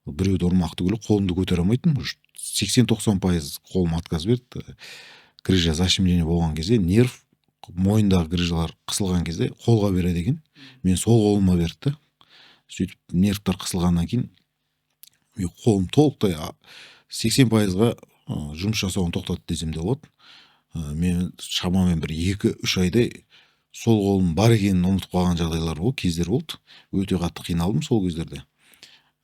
біреуді ұрмақ түгілі, қолымды көтере алмайтынмын, уже 80-90% қолым отказ берді. Грыжа защемление болған кезде, нерв мойындағы грыжалар қысылған кезде қолға береді екен. Мен сол қолыма берді да. Сөйтіп нервтар қысылғаннан кейін мен қолым толықтай 80%-ға жұмыс жасауын тоқтатты десем де болады. Мен шамамен бір 2-3 айдай сол қолым бар екенін ұмытып қалған жағдайлар болды, кездер болды. Өте қатты қиналдым сол кездерде.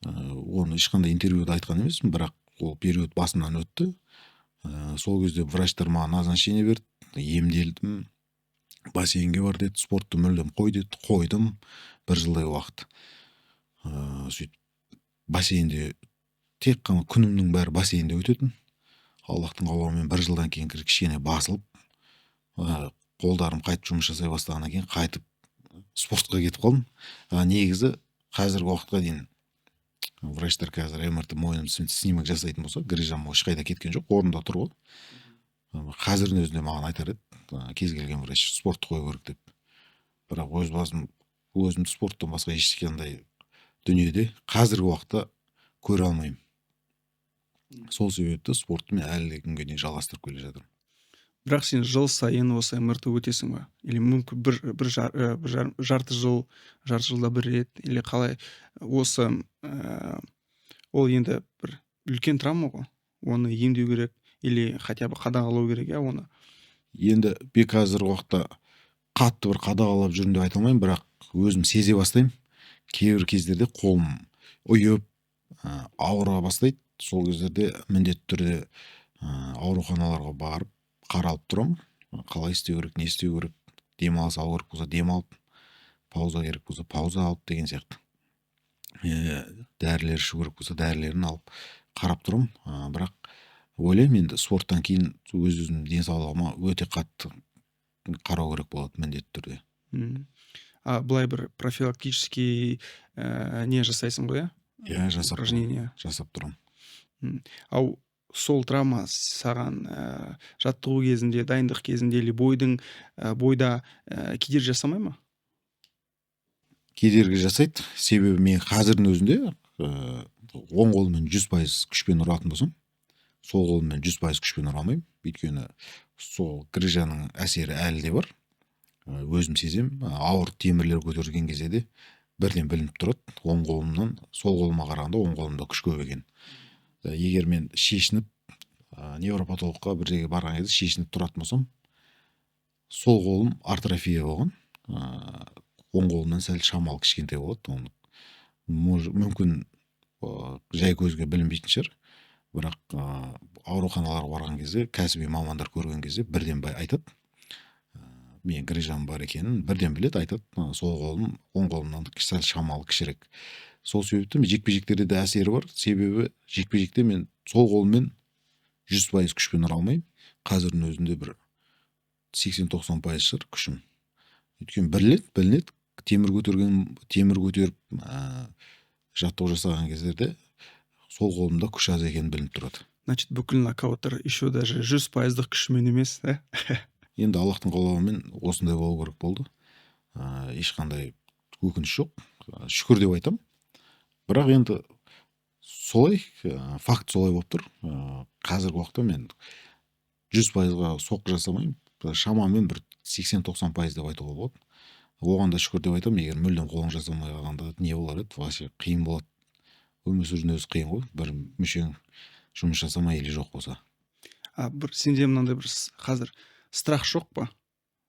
Оны ешқандай интервьюда айтқан емеспін, бірақ ол период басымнан өтті. Сол кезде врачтар маған назначение берді, емделдім. Бассейнге бар деді, спортты мүлдем қой деді. Қойдым бір жылдай уақыт. Сөйтіп бассейнде, тек қана күнімнің бәрі бассейнде өтетін. Аллахтың қалауымен бір жылдан кейін кішкене басылып, қолдарым қайтып жұмыс жасай бастағаннан кейін қайтып спортқа кетіп қалдым. Негізі қазіргі уақытқа дейін врачтар қазір МРТ мойным снимок жасайтын болса, грыжам ешқайда кеткен жоқ, орнында тұр ғой. Қазірдің өзінде маған айтар еді кез келген врач спортты қою керек деп. Бірақ өз басым өзімді спорттан басқа ешқандай дүниеде қазіргі уақытта көре алмаймын. Сол себепті спортты мен әлі күнге дейін жалғастырып келе жатырмын.
Бірақ сен жыл сайын осы МРТ өтесің ба, или мүмкін бір бір, жар, бір жарты жыл, жарты жылда бір рет, или қалай? Осы ол енді бір үлкен травма ғой, оны емдеу керек или хотя бы қадағалау керек, иә, оны?
Енді мен қазіргі уақытта қатты бір қадағалап жүрмін деп айта алмаймын, бірақ өзім сезе бастаймын. Кейбір кездерде қолым ұйып, ауыра бастайды. Сол кездерде міндетті түрде ауруханаларға барып қаралып тұрамын: қалай істеу керек, не істеу керек, демалыс алу керек болса демалып, пауза керек болса пауза алып деген сияқты, дәрілер ішу керек болса дәрілерін алып қарап тұрамын. Бірақ ойлаймын, енді спорттан кейін өз өзімнің денсаулығыма өте қатты қарау керек болады міндетті түрде.
А былай бір профилактический не жасайсың ғой, иә?
Иә, жасап
Упражнение.
Жасап тұрамын.
Ал сол травма саған жаттығу кезінде, дайындық кезінде или бойдың бойда кедергі жасамай ма?
Кедергі жасайды. Себебі мен қазірдің өзінде оң қолыммен 100% күшпен ұратын болсам, сол қолыммен 100% күшпен ұра алмаймын. Өйткені сол грыжаның әсері әлі де бар. Өзім сеземін, ауыр темірлер көтерген кезде де бірден білініп тұрады, оң қолымнан сол қолыма қарағанда оң қолымда күш көп екен. Егер мен шешініп, невропатологқа бір жерге барған кезде шешініп тұратын болсам, сол қолым атрофия болған, оң қолымнан сәл шамалы кішкентай болады. Оны мүмкін жай көзге білінбейтін шығар, бірақ ауруханаларға барған кезде кәсіби мамандар көрген кезде бірден айтады, мен грыжам бар екенін бірден біледі, айтады: «Сол қолым оң қолымнан сәл шамалы кішірек». Сол себепті жекпе жектерде де әсері бар. Себебі жекпе жекте мен сол қолыммен 100% күшпен ұра алмаймын. Қазірдің өзінде бір 80-90% шығар күшім. Өйткені білінеді, білінеді, темір көтерген, темір көтеріп, Жаттығу жасаған кездерде сол қолымда күш аз екені білініп тұрады.
Значит, бүкіл нокауттар еще даже 100%-дық күшімен емес, да?
Енді Аллахтың қалауымен осындай болу керек болды. Ешқандай өкініш жоқ, шүкір деп айтамын. Бірақ енді солай, факт солай болып тұр. Қазіргі уақытта мен 100%-ға соққы жасамаймын, шамамен бір 80-90% деп айтуға болады. Оған да шүкір деп айтамын. Егер мүлдем қолың жасамай қалғанда, не болар еді? Вообще қиын болады, өмір сүрудің өзі қиын ғой, бір мүшең жұмыс жасамай или жоқ болса.
А бір сенде мынандай бір қазір страх жоқ па?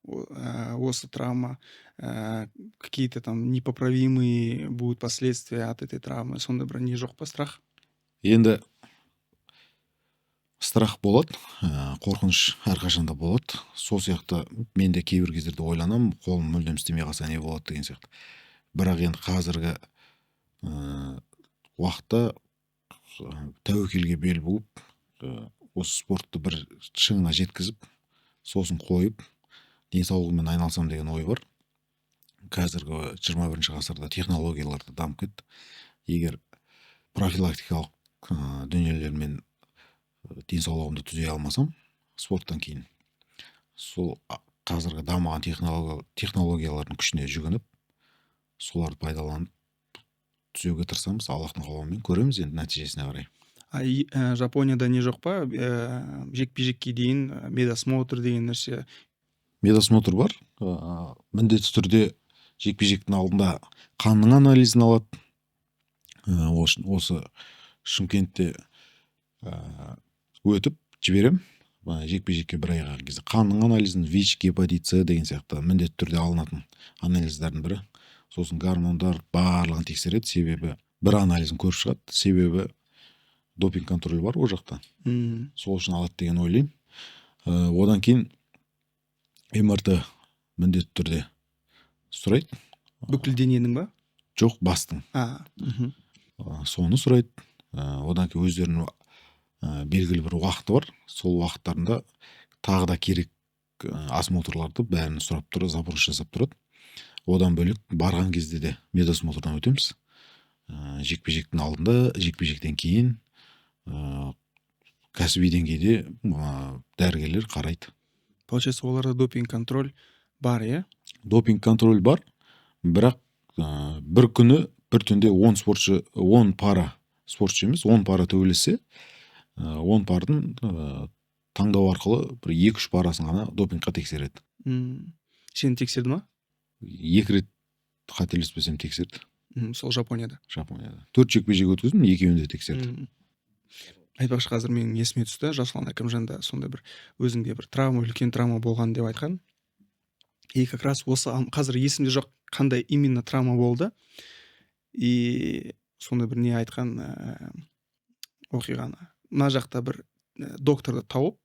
Осы травма, какие-то там непоправимые будут последствия от этой травмы, сондай бір не жоқ па, страх?
Енді страх болады, қорқыныш әрқашанда болады. Сол сияқты мен де кейбір кездерде ойланамын, қолым мүлдем істемей қалса, не болады деген сияқты. Бірақ енді қазіргі уақытта тәуекелге бел буып, осы спортты бір шыңына жеткізіп, сосын қойып, денсаулығыммен айналысамын деген ой бар. Қазіргі 21-ғасырда технологиялар да дамып кетті. Егер профилактикалық дүниелермен денсаулығымды түзей алмасам спорттан кейін, сол қазіргі дамыған технологиялардың күшіне жүгініп, соларды пайдаланып түзеуге тырысамыз. Аллахтың қалауымен, көреміз енді нәтижесіне қарай.
А Жапонияда не жоқ па, жекпе жекке дейін медосмотр деген нәрсе?
Медосмотр бар. Міндетті түрде жекпе жектің алдында қанның анализін алады. Осы Шымкентте өтіп жіберемін. Жекпе жекке бір ай қалған кезде қанның анализін, ВИЧ, гепатит С деген сияқты міндетті түрде алынатын анализдердің бірі. Сосын гормондар, барлығын тексереді, себебі бір анализін көріп шығады, себебі допинг контроль бар ол жақта. Сол үшін алады деген ойлаймын. Одан кейін МРТ міндетті түрде сұрайды.
Бүкіл дененің ба?
Жоқ, бастың.
А, мхм.
Соны сұрайды. Одан кейін өздерінің белгілі бір уақыты бар, сол уақыттарында тағы да керек осмотрларды бәрін сұрап тұрады, запрос жасап тұрады. Одан бөлек, барған кезде де медосмотрдан өтеміз, жекпе жектің алдында, жекпе жектен кейін кәсіби деңгейде дәрігерлер қарайды.
Получается, оларда допинг контроль бар, иә?
Допинг контроль бар, бірақ бір күні, бір түнде 10 спортшы, 10 пара спортшы емес, 10 пара төбелессе, 10 пардың таңдау арқылы бір екі үш парасын ғана допингқа тексереді.
Сені тексерді ма?
Екі рет, қателеспесем, тексерді.
Сол Жапонияда?
Жапонияда төрт жекпе жек өткіздім, екеуін де тексерді.
Айтпақшы, қазір менің есіме түсті, Жасұлан Әкімжан да сондай бір өзіңде бір травма, үлкен травма болған деп айтқан. И как раз осы қазір есімде жоқ, қандай именно травма болды, и сондай бір не айтқан, оқиғаны мына жақта бір докторды тауып,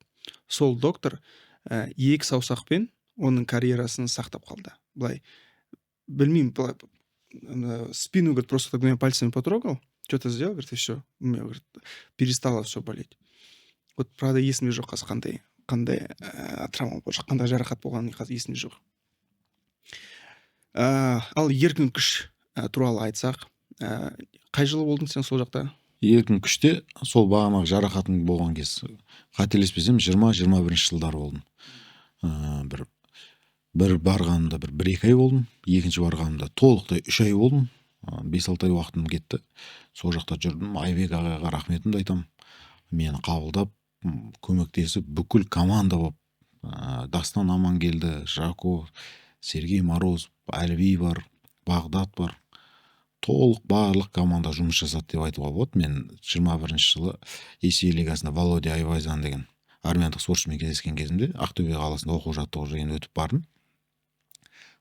сол доктор екі саусақпен оның карьерасын сақтап қалды. Былай, білмеймін, былай спину, говорит, просто так двумя пальцами потрогал, что-то сделал, говорит, и все, у меня, говорит, перестало все болеть. Вот, правда, есімде жоқ қазір, қандай травма болды, қандай жарақат болғаны қазір есімде жоқ. Ал еркін күш туралы айтсақ, қай жылы болдың сен сол жақта?
Еркін күште сол бағанағы жарақатым болған кез, қателеспесем, 20-21 жылдары болдым. Бір барғанымда бір екі ай болдым, екінші барғанымда толықтай 3 ай болдым. 5-6 ай уақытым кетті, сол жақта жүрдім. Айбек ағайға рахметімді айтамын, мені қабылдап, көмектесіп, бүкіл команда болып, Дастан Амангелді, Жако, Сергей Морозов, Әліби бар, Бағдат бар, толық барлық команда жұмыс жасады деп айтуға болады. Мен 21-жылы ACA лигасында Володя Айвазян деген армяндық спортшымен кездескен кезімде Ақтөбе қаласында оқу жаттығу жиын өтіп бардым.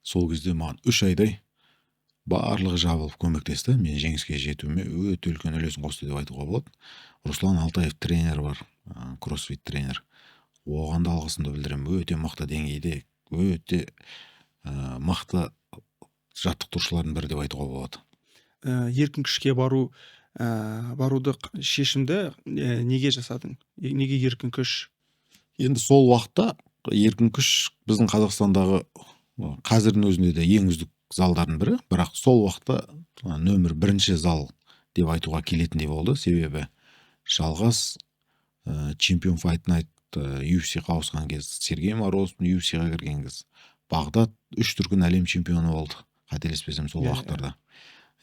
Сол кезде маған 3 айдай барлығы жабылып көмектесті, мен жеңіске жетуіме өте үлкен үлесін қосты деп айтуға болады. Руслан Алтаев тренер бар, кроссфит тренер, оған да алғысымды білдіремін. Өте мықты деңгейде, өте мықты жаттықтырушылардың бірі деп айтуға болады.
Еркін күшке баруды шешімді неге жасадың? Неге еркін күш?
Енді сол уақытта еркін күш біздің Қазақстандағы, қазірдің өзінде де ең үздік залдардың бірі, бірақ сол уақытта нөмір бірінші зал. деп айтуға келетіндей болды. Себебі Жалғас Чемпион Fight Night UFC-ға ауысқан кез, Сергей Морозов UFC-ға кірген кез, Бағдат үш дүркін әлем чемпионы болды, қателеспесем, сол
Иә, иә.
уақыттарда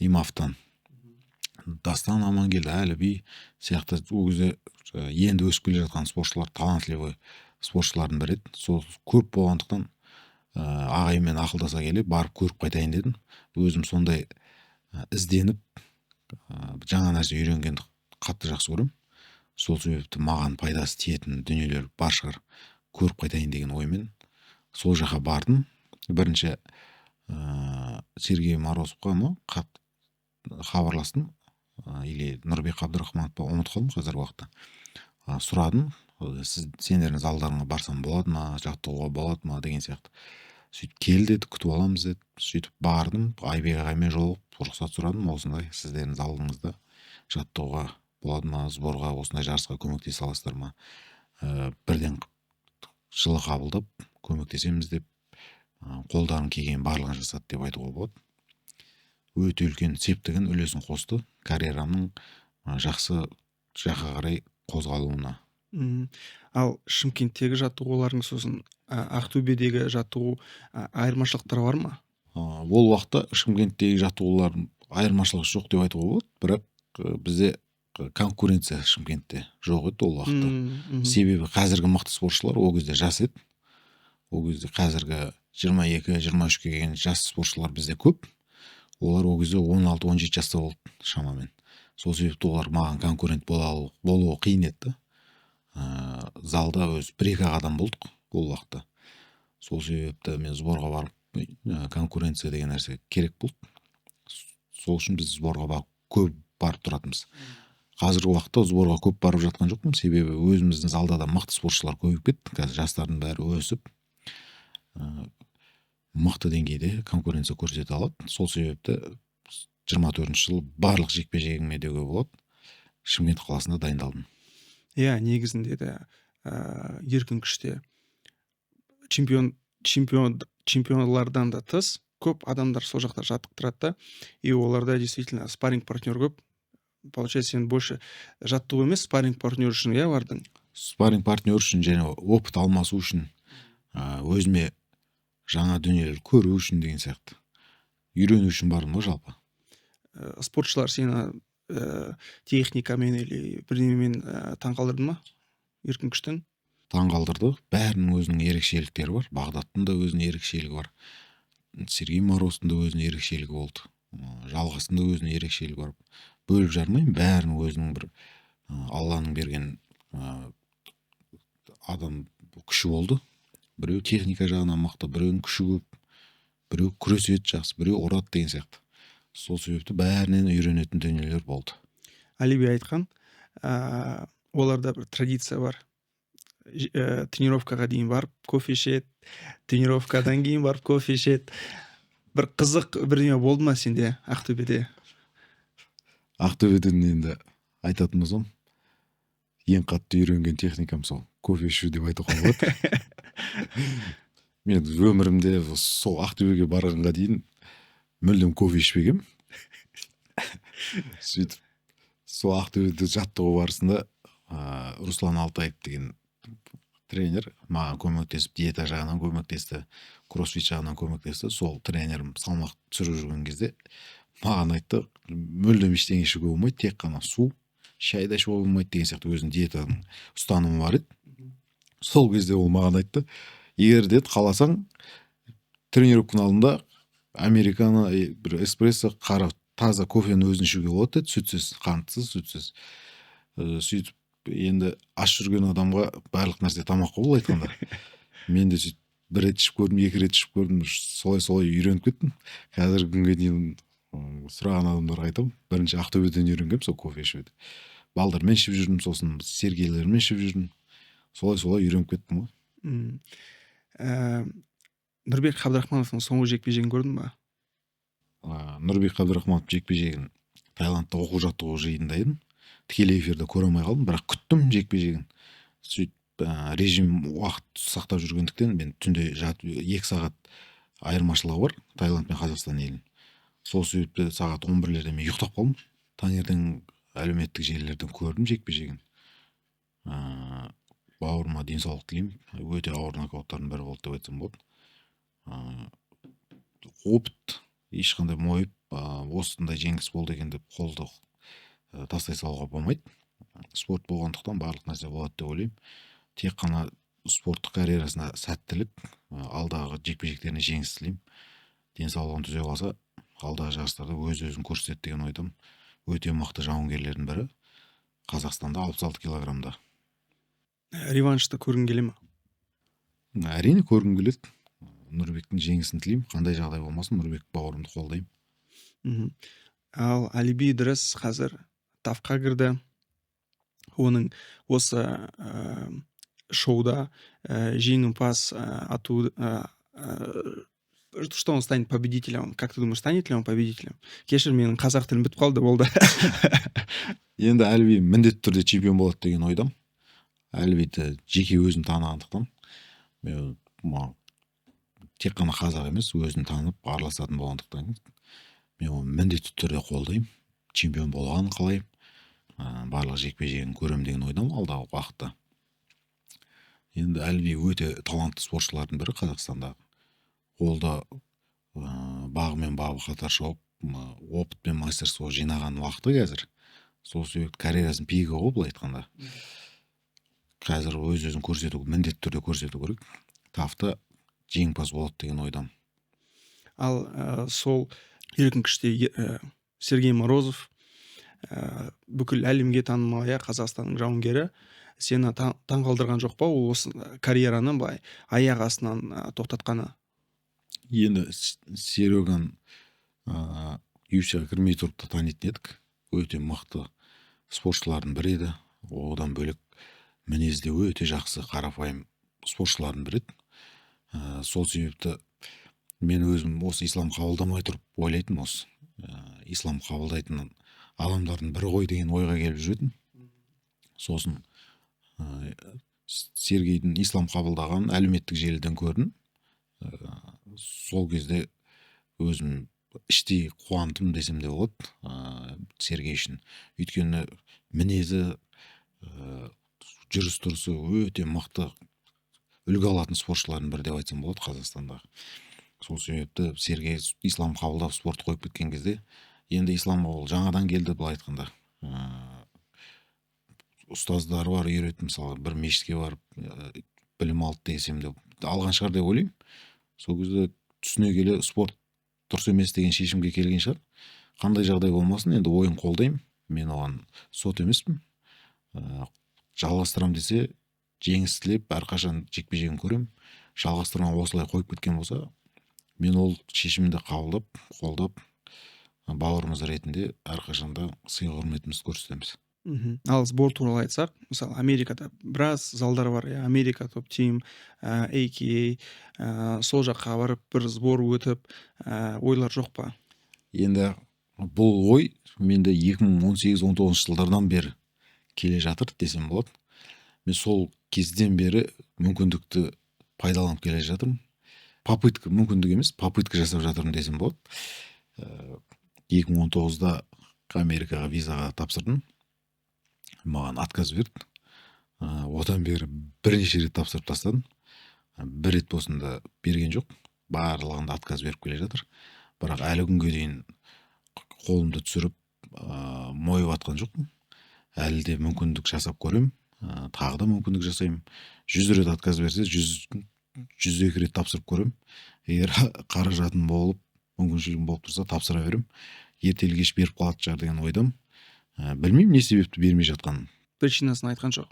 ИМАФтан. Дастан Амангелді, Әліби сияқты ол кезде енді өсіп келе жатқан спортшылар, талантливый спортшылардың бірі еді. Сол көп болғандықтан, ағайынмен ақылдаса келе, барып көріп қайтайын дедім. Өзім сондай ізденіп, жаңа нәрсе үйренгенді қатты жақсы көремін. Сол себепті маған пайдасы тиетін дүниелер бар шығар, көріп қайтайын деген оймен сол жаққа бардым. Бірінші Сергей Морозовқа ма хабарластым или Нұрбек Қабдырахманов па, ұмытып қалдым қазіргі уақытта. Сұрадым: сіз, сендердің залдарыңа барсам болады ма, жаттығуға болады ма деген сияқты. Сөйтіп, кел деді, күтіп аламыз деді. Сөйтіп бардым, Айбек ағаймен жолығып, рұқсат сұрадым: осындай, сіздердің залыңызда жаттығуға болады ма, сборға, осындай жарысқа көмектесе аласыздар ма? Бірден жылы қабылдап, көмектесеміз деп, қолдарының келген барлығын жасады деп айтуға болады. Өте үлкен септігін, үлесін қосты карьерамның жақсы жаққа қарай қозғалуына.
Ал Шымкенттегі жаттығуларың, сосын Ақтөбедегі жаттығу, айырмашылықтар бар ма?
Ол уақытта Шымкенттегі жаттығулардың айырмашылығы жоқ деп айтуға болады, бірақ бізде конкуренция Шымкентте жоқ еді ол уақытта. Себебі қазіргі мықты спортшылар ол кезде жас еді. Ол кезде қазіргі 22, 23-ке келген жас спортшылар бізде көп, олар ол кезде 16, 17 жаста болды шамамен. Сол себепті олар маған конкурент болуы қиын еді да. Залда өзі бір екі ақ адам болдық ол уақытта. Сол себепті мен сборға барып, конкуренция деген нәрсе керек болды, сол үшін біз сборға барып, көп барып тұратынбыз. Қазіргі уақытта сборға көп барып жатқан жоқпын, себебі өзіміздің залда да мықты спортшылар көбейіп кетті. Қазір жастардың бәрі өсіп, мықты деңгейде конкуренция көрсете алады. Сол себепті 24-жылы барлық жекпе жегіме деуге болады, Шымкент қаласында дайындалдым.
Иә, негізінде де еркін күште чемпионлардан да тыс көп адамдар сол жақта жаттықтырады да, и оларда действительно спарринг партнер көп. Получается, сен больше жаттығу емес, спарринг партнер үшін, иә, бардың?
Спарринг партнер үшін және опыт алмасу үшін, өзіме жаңа дүниелер көру үшін деген сияқты, үйрену үшін бардым ғой жалпы.
Спортшылар сені техникамен или бірдемемен таңқалдырды ма еркін күштен?
Таңғалдырды. Бәрінің өзінің ерекшеліктері бар. Бағдаттың да өзінің ерекшелігі бар, Сергей Морозовтың да өзінің ерекшелігі болды, Жалғастың да өзінің ерекшелігі бар. Бөліп жармаймын, бәрінің өзінің бір Алланың берген адам күші болды. Біреу техника жағынан мықты, біреуінің күші көп, біреу күреседі жақсы, біреу ұрады деген сияқты. Сол себепті бәрінен үйренетін дүниелер болды.
Алиби айтқан, оларда бір традиция бар. Тренировкаға дейін барып кофе ішеді, тренировкадан кейін барып кофе ішеді. Бір қызық бірдеме болды ма сенде Ақтөбеде?
Ақтөбеден енді айтатын болсам, ең қатты үйренген техникам сол кофе ішу деп айтуға болады. Мен өмірімде сол Ақтөбеге барғанға дейін мүлдем кофе ішпегенмін. Сөйтіп, сол Ақтөбеде жаттығу барысында Руслан Алтаев деген тренер маған көмектесіп, диета жағынан көмектесті, кроссфит жағынан көмектесті. Сол тренерім салмақ түсіріп жүрген кезде маған айтты: мүлдем ештеңе ішуге болмайды, тек қана су, шай да ішуге болмайды деген сияқты. Өзінің диетаның ұстанымы бар еді. Сол кезде ол маған айтты: егер, деді, қаласаң, тренировканың алдында американо, бір эспрессо, қара таза кофені өзін ішуге болады деді, сүтсіз, қантсыз, сүтсіз. Сөйтіп енді аш жүрген адамға барлық нәрсе тамақ қой былай айтқанда. Мен де сөйтіп бір рет ішіп көрдім, екі рет ішіп көрдім, солай солай үйреніп кеттім. Қазіргі күнге дейін сұраған адамдарға айтамын: бірінші Ақтөбеден үйренгенмін сол кофе ішуді. Балдармен ішіп жүрдім, сосын Сергейлермен ішіп жүрдім, солай солай үйреніп кеттім ғой.
Нұрбек Қабдрахмановтың соңғы жекпе жегін көрдің ба?
Нұрбек Қабдрахманов жекпе жегін Таиландта оқу жаттығу жиынында едім, тікелей эфирде көре алмай қалдым, бірақ күттім жекпе жегін. Сөйтіп, режим уақыт сақтап жүргендіктен, мен түнде жатып, 2 сағат айырмашылығы бар Таиланд пен Қазақстан елінің, сол себепті сағат 11-лерде мен ұйықтап қалдым. Таңертең әлеуметтік желілерден көрдім жекпе-жегін. Бауырыма денсаулық тілеймін. Өте ауыр нокауттардың бірі болды деп айтсам болады. Опыт ешқандай мойып, осындай жеңіс болды екен деп қолды тастай салуға болмайды. Спорт болғандықтан барлық нәрсе болады деп ойлаймын. Тек қана спорттық карьерасына сәттілік, алдағы жекпе-жектеріне жеңіс тілеймін. Денсаулығын түзеп алса, алдағы жарыстарда өз-өзін көрсетеді деген ойдамын. Өте мықты жауынгерлердің бірі Қазақстанда 66 килограммда.
Реваншты көргің келе ме?
Әрине көргім келеді. Нұрбектің жеңісін тілеймін. Қандай жағдай болмасын, Нұрбек бауырымды қолдаймын.
Ал Әліби Ыдырыс қазір TUF-қа кірді. Оның осы шоуда жеңімпаз ату, что он станет победителем? Как ты думаешь, станет ли он победителем? Кешір, менің қазақ тілім бітіп қалды, болды.
Енді Әліби міндетті түрде чемпион болады деген ойдамын. Әлібиді жеке өзім танығандықтан, мен тек қана қазақ емес, өзін танып араласатын болғандықтан мен оны міндетті түрде қолдаймын. Чемпион болғанын қалаймын. Барлық жекпе-жегін көремін деген ойдамын алдағы уақытта. Енді Әліби өте талантты спортшылардың бірі Қазақстандағы. Ол да бағы мен бабы қатар шауып, опыт пен мастерство жинаған уақыты қазір. Сол себепті карьерасының пигі ғой былай айтқанда. Қазір өз өзін көрсету, міндетті түрде көрсету керек. TUF-та жеңімпаз болады деген ойдамын.
Ал сол еркін күште Сергей Морозов, бүкіл әлемге танымал, иә, Қазақстанның жауынгері, сені таңғалдырған жоқ па ол осы карьераны былай аяқ астынан тоқтатқаны?
Енді Сереганы UFC-ға кірмей тұрып та танитын едік. Өте мықты спортшылардың бірі еді. Одан бөлек мінезі де өте жақсы, қарапайым спортшылардың бірі еді. Сол себепті мен өзім осы ислам қабылдамай тұрып ойлайтынмын, осы ислам қабылдайтын адамдардың бірі ғой деген ойға келіп жүретін. Сосын Сергейдің ислам қабылдағанын әлеуметтік желіден көрдім. Сол кезде өзім іштей қуандым десем де болады, Сергей үшін. Өйткені мінезі, жүріс тұрысы өте мықты, үлгі алатын спортшылардың бірі деп айтсам болады Қазақстандағы. Сол себепті Сергей ислам қабылдап спорт қойып кеткен кезде, енді исламға ол жаңадан келді былай айтқанда. Ұстаздары бар, үйретті, мысалы, бір мешітке барып білім алды десем де алған шығар деп ойлаймын. Сол кезде түсіне келе спорт дұрыс емес деген шешімге келген шығар. Қандай жағдай болмасын, енді ойын қолдаймын. Мен оған сот емеспін. Жалғастырам десе, жеңіс тілеп, әрқашан жекпе-жегін көремін. Жалғастырмай осылай қойып кеткен болса, мен ол шешімді қабылдап, қолдап, бауырымыз ретінде әрқашанда сый құрметімізді көрсетеміз.
Ал сбор туралы айтсақ, мысалы, Америкада біраз залдар бар, иә, Америка Топ Тим, AKA, сол жаққа барып бір сбор өтіп, ойлар жоқ па?
Енді бұл ой менде 2018-19 жылдардан бері келе жатыр десем болады. Мен сол кезден бері мүмкіндікті пайдаланып келе жатырмын. Попытка, мүмкіндік емес, попытка жасап жатырмын десем болады. 2019-да Америкаға визаға тапсырдым. Маған отказ берді. Одан бері бірнеше рет тапсырып тастадым. Бір рет болсын да берген жоқ. Барлығында отказ беріп келе жатыр. Бірақ әлі күнге дейін қолымды түсіріп, мойып атқан жоқпын. Әлі де мүмкіндік жасап көремін. Тағы да мүмкіндік жасаймын. 100 рет отказ берсе, 102 рет тапсырып көремін. Егер қаражатым болып, мүмкіншілігім болып тұрса, тапсыра беремін. Ертелі кеш беріп қалатын шығар деген ойдамын. Білмеймін не себепті бермей жатқанын.
Причинасын айтқан жоқ.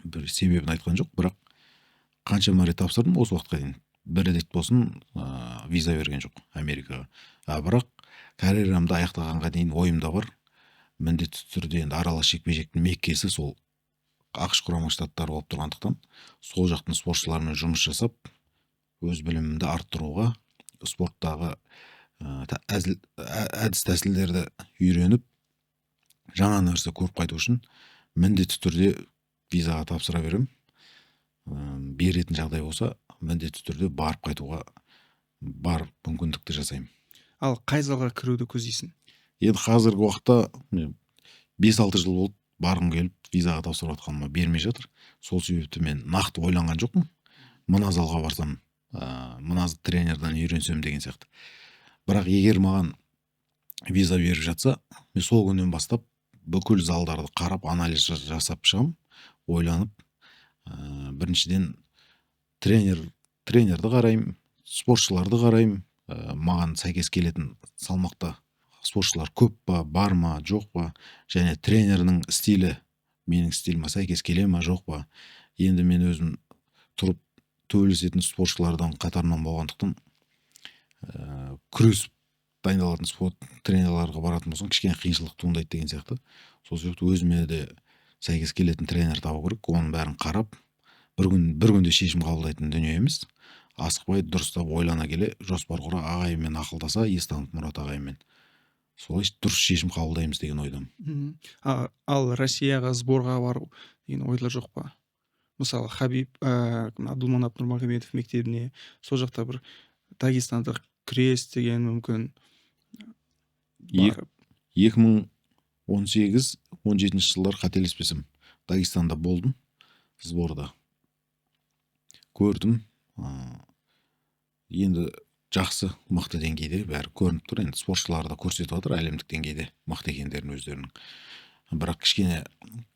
Бір себебін айтқан жоқ, бірақ қаншама рет тапсырдым осы уақытқа дейін. Бір рет болсын виза берген жоқ Америкаға. Бірақ карьерамды аяқтағанға дейін ойымда бар. Міндетті түрде енді аралас жекпе-жектің меккесі сол АҚШ Құрама Штаттары болып тұрғандықтан, сол жақтың спортшыларымен жұмыс жасап, өз білімімді арттыруға, спорттағы әдіс тәсілдерді үйреніп, жаңа нәрсе көріп қайту үшін міндетті түрде визаға тапсыра беремін. Беретін жағдай болса, міндетті түрде барып қайтуға бар мүмкіндікті жасаймын.
Ал қай залға кіруді көздейсің?
Енді қазіргі уақытта 5-6 жыл болды барғым келіп, визаға тапсырып жатқаныма, бермей жатыр. Сол себепті мен нақты ойланған жоқпын, мына залға барсам, мына тренерден үйренсем деген сияқты. Бірақ егер маған виза беріп жатса, мен сол күннен бастап бүкіл залдарды қарап, анализ жасап шығамын, ойланып. Біріншіден, тренерді қараймын, спортшыларды қараймын, маған сәйкес келетін салмақта спортшылар көп па, бар ма, жоқ па, және тренердің стилі менің стиліме сәйкес келе ма, жоқ па. Енді мен өзім тұрып төбелесетін спортшылардан қатарынан болғандықтан, күресіп дайындалатын спорт тренерларға баратын болсаң, кішкене қиыншылық туындайды деген сияқты. Сол себепті өзіме де сәйкес келетін тренер табу керек. Оның бәрін қарап, бір күн, бір күнде шешім қабылдайтын дүние емес. Асықпай, дұрыстап ойлана келе, жоспар құра, ағайынмен ақылдаса, Естанов Мұрат ағайынмен, солай дұрыс шешім қабылдаймыз деген ойдамын.
Ал Россияға сборға бару деген ойлар жоқ па? Мысалы, Хабиб, Абдулманап Нурмагомедов мектебіне, сол жақта бір дагестандық күрес деген мүмкін барып.
2018, 17-жылдары, қателеспесем, Дагестанда болдым сборда, көрдім. Енді жақсы, мықты деңгейде бәрі көрініп тұр. Енді спортшылар да көрсетіп жатыр әлемдік деңгейде мықты екендерін өздерінің. Бірақ кішкене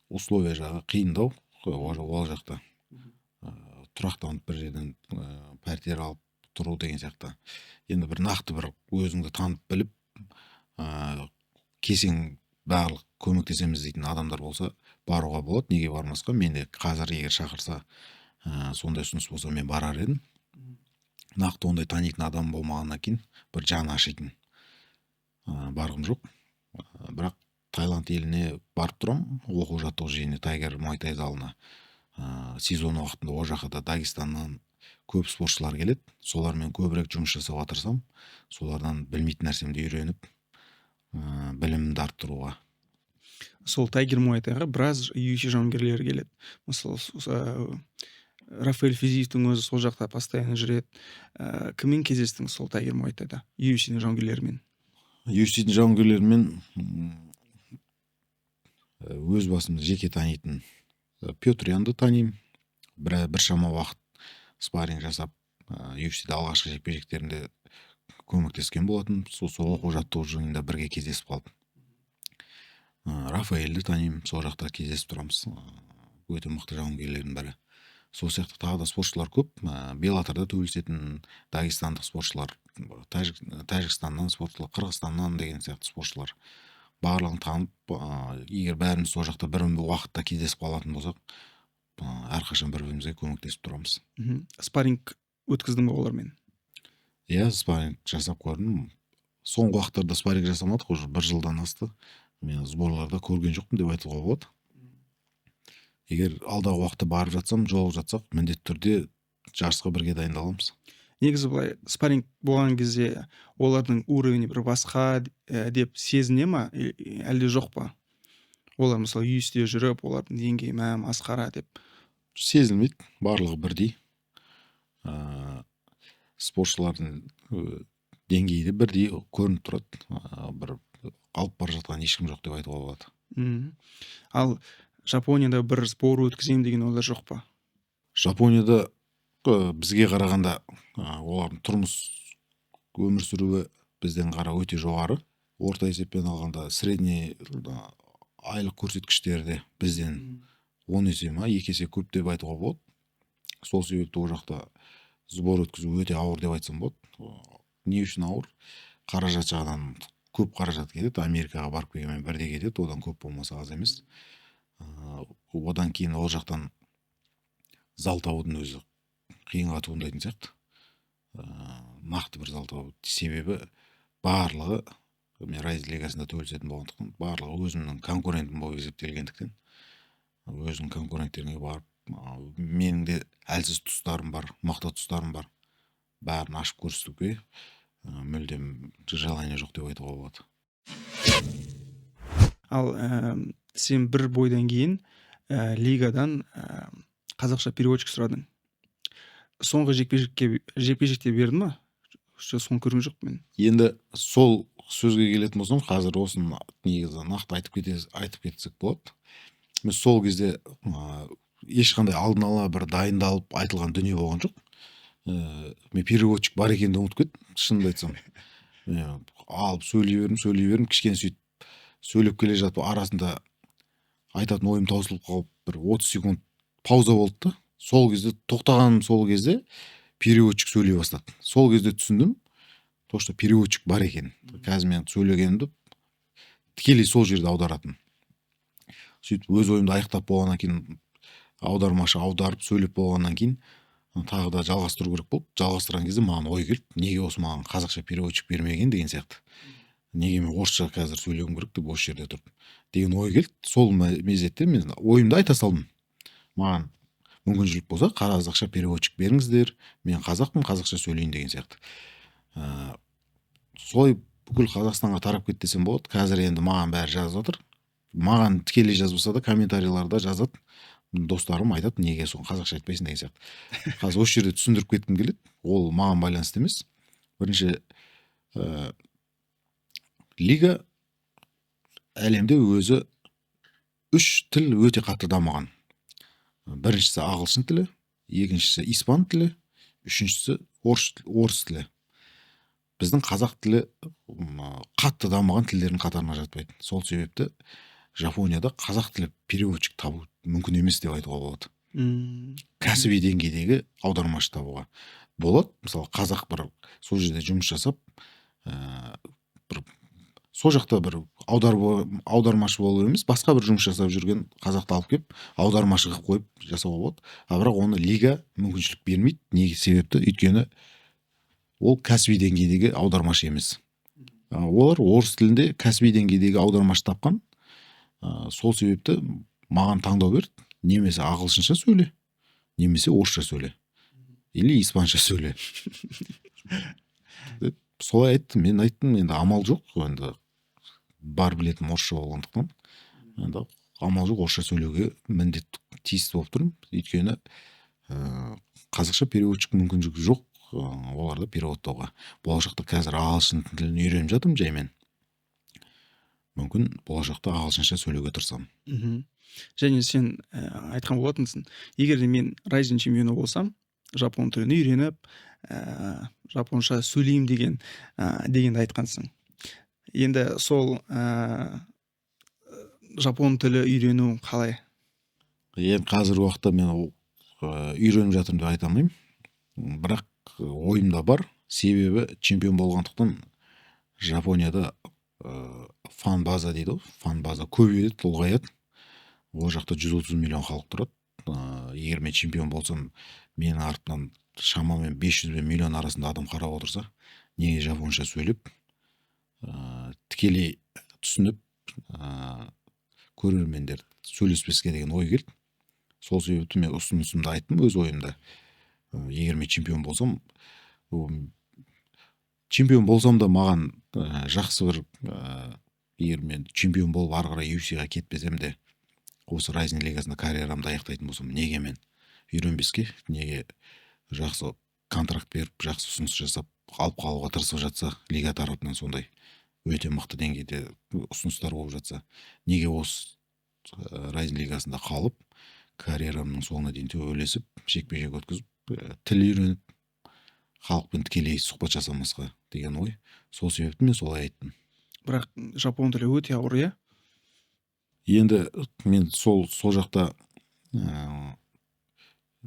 условия жағы қиындау ол жақта. Тұрақтанып, бір жерден пәтер алып тұру деген сияқты. Енді бір нақты бір өзіңді танып біліп, келсең, барлық көмектесеміз дейтін адамдар болса, баруға болады, неге бармасқа? Мен де қазір егер шақырса, сондай ұсыныс болса, мен барар едім. Нақты ондай танитын адам болмағаннан кейін, бір жаны ашитын, барғым жоқ. Бірақ Таиланд еліне барып тұрамын оқу жаттығу жиыны, Тайгер Муай залына. Сезон уақытында ол жаққа да Дагестаннан көп спортшылар келеді. Солармен көбірек жұмыс жасауға тырысамын, солардан білмейтін нәрсемді үйреніп, білімімді арттыруға.
Сол Тайгер Муайтайға біраз UFC жауынгерлері келеді. Мысалы, Рафаэль Физиевтің өзі сол жақта постоянно жүреді. Кіммен кездестің сол Тайгер Муайтайда, UFC-дің жауынгерлерімен?
UFC-дің жауынгерлерімен өз басымды жеке танитын Петр Янды танимын. Біршама уақыт спарринг жасап, UFC-де алғашқы жекпе жектерінде көмектескен болатын. Сол оқу жаттығу жиынында бірге кездесіп қалдым. Рафаэльді танимын, сол жақта кездесіп тұрамыз, өте мықты жауынгерлердің бірі. Сол сияқты тағы да спортшылар көп, Беллаторда төбелесетін дагестандық спортшылар, Тәжікстаннан спортшылар, Қырғызстаннан деген сияқты спортшылар, барлығын танып, егер бәріміз сол жақта бір уақытта кездесіп қалатын болсақ, әрқашан бір бірімізге көмектесіп тұрамыз.
Спарринг өткіздің бе олармен?
Иә, спарринг жасап көрдім. Соңғы уақыттарда спарринг жасамадық, уже бір жылдан асты. Мен сборларда көрген жоқпын деп айтуға болады. Егер алдағы уақытта барып жатсам, жолығып жатсақ, міндетті түрде жарысқа бірге дайындаламыз.
Негізі былай, спарринг болған кезде олардың уровені бір басқа деп сезіне ма, әлде жоқ па? Олар, мысалы, UFC-де жүріп, олардың деңгейі мә масқара деп.
Сезілмейді, барлығы бірдей. Спортшылардың деңгейі де бірдей көрініп тұрады. Бір алып бара жатқан ешкім жоқ деп айтуға болады.
Ал Жапонияда бір сбор өткіземін деген ойлар жоқ па?
Жапонияда бізге қарағанда, олардың тұрмыс, өмір сүруі бізден қара өте жоғары. Орта есеппен алғанда, средний айлық көрсеткіштері де бізден 10 есе ма, 2 есе көп деп айтуға болады. Сол себепті ол жақта сбор өткізу өте ауыр деп айтсам болады. Не үшін ауыр? Қаражат жағынан көп қаражат кетеді, Америкаға барып келгенмен бірдей кетеді, одан көп болмаса, аз емес. Одан кейін ол жақтан зал табудың өзі қиынға туындайтын сияқты, нақты бір зал табу. Себебі барлығы, мен Райз лигасында төбелесетін болғандықтан, барлығы өзімнің конкурентім болып есептелгендіктен, өзінің конкуренттеріңе барып, менің де әлсіз тұстарым бар, мықты тұстарым бар, бәрін ашып көрсетуге мүлдем желание жоқ деп айтуға болады.
Ал сен бір бойдан кейін лигадан қазақша переводчик сұрадың. Соңғы жекпе жекке, жекпе жекте берді ма? Соны көрген жоқпын мен.
Енді сол Сөзге келетін болсам, қазір осыны негізі нақты айтып кетсек болады. Мен сол кезде ешқандай алдын ала бір дайындалып айтылған дүние болған жоқ. Мен переводчик бар екенін де ұмытып кеттім, шынымды айтсам. Мен алып сөйлей бердім, сөйлей бердім, кішкене сөйтіп сөйлеп келе жатып арасында айтатын ойым таусылып қалып, бір 30 секунд пауза болды да. Сол кезде тоқтағаным, сол кезде переводчик сөйлей бастады. Сол кезде түсіндім то, что переводчик бар екен. Қазір мен сөйлегенімді тікелей сол жерде аударатын. Сөйтіп өз ойымды аяқтап болғаннан кейін, аудармашы аударып сөйлеп болғаннан кейін тағы да жалғастыру керек болды. Жалғастырған кезде маған ой келді: неге осы маған қазақша переводчик бермеген деген сияқты, неге мен орысша қазір сөйлеуім керек деп осы жерде тұрып деген ой келді. Сол мезетте мен ойымды айта салдым: маған мүмкіншілік болса, қазақша переводчик беріңіздер, мен қазақпын, қазақша сөйлейін деген сияқты. Солай бүкіл Қазақстанға тарап кетті десем болады. Қазір енді маған бәрі жазып жатыр. Маған тікелей жазбаса да, комментарийларда жазады, достарым айтады: неге соны қазақша айтпайсың деген сияқты. Қазір осы жерде түсіндіріп кеткім келеді, ол маған байланысты емес. Бірінші, лига әлемде өзі үш тіл өте қатты дамыған: біріншісі ағылшын тілі, екіншісі испан тілі, үшіншісі орыс тілі. Біздің қазақ тілі қатты дамыған тілдердің қатарына жатпайды. Сол себепті Жапонияда қазақ тілі переводчик табу мүмкін емес деп айтуға болады. Кәсіби деңгейдегі аудармашы табуға болады. Мысалы, қазақ бір сол жерде жұмыс жасап, бір сол жақта бір аудармашы болу емес, басқа бір жұмыс жасап жүрген қазақты алып келіп, аудармашы қылып қойып жасауға болады. А бірақ оны лига мүмкіншілік бермейді. Неге себепті? Өйткені ол кәсіби деңгейдегі аудармашы емес. Олар орыс тілінде кәсіби деңгейдегі аудармашы тапқан. Сол себепті маған таңдау берді: немесе ағылшынша сөйле, немесе орысша сөйле или испанша сөйле деп солай айтты. Мен айттым: енді амал жоқ, енді бар білетінім орысша болғандықтан, енді амал жоқ, орысша сөйлеуге міндетті, тиісті болып тұрмын. Өйткені қазақша переводчик мүмкіншілігі жоқ оларды переводтауға. Болашақта, қазір ағылшын тілін үйреніп жатырмын жаймен, мүмкін, болашақта ағылшынша сөйлеуге тырысамын.
Және сен айтқан болатынсың: егер де мен Райзин чемпионы болсам, жапон тілін үйреніп, жапонша сөйлеймін деген, дегенді айтқансың. Енді сол жапон тілі үйрену қалай?
Енді қазіргі уақытта мен үйреніп жатырмын деп айта алмаймын, бірақ ойымда бар. Себебі чемпион болғандықтан Жапонияда фан база дейді ғой, фан база көбейеді, ұлғаяды. Ол жақта 130 миллион халық тұрады. Егер мен чемпион болсам, менің артымнан шамамен 500 бен миллион арасында адам қарап отырса, неге жапонша сөйлеп, тікелей түсініп, көрермендер сөйлеспеске деген ой келді. Сол себепті мен ұсынысымды айттым, өз ойымды: егер мен чемпион болсам, чемпион болсам да маған жақсы бір, егер мен чемпион болып ары қарай UFC-ға кетпесем де, осы Райзин лигасында карьерамды аяқтайтын болсам, неге мен үйренбеске? Неге жақсы контракт беріп, жақсы ұсыныс жасап алып қалуға тырысып жатса, лига тарапынан сондай өте мықты деңгейде ұсыныстар болып жатса, неге осы Райзин лигасында қалып, карьерамның соңына дейін төбелесіп, жекпе жек өткізіп, тіл үйреніп, халықпен тікелей сұхбат жасамасқа деген ой. Сол себепті мен солай айттым.
Бірақ жапон тілі өте ауыр, иә?
Енді мен сол жақта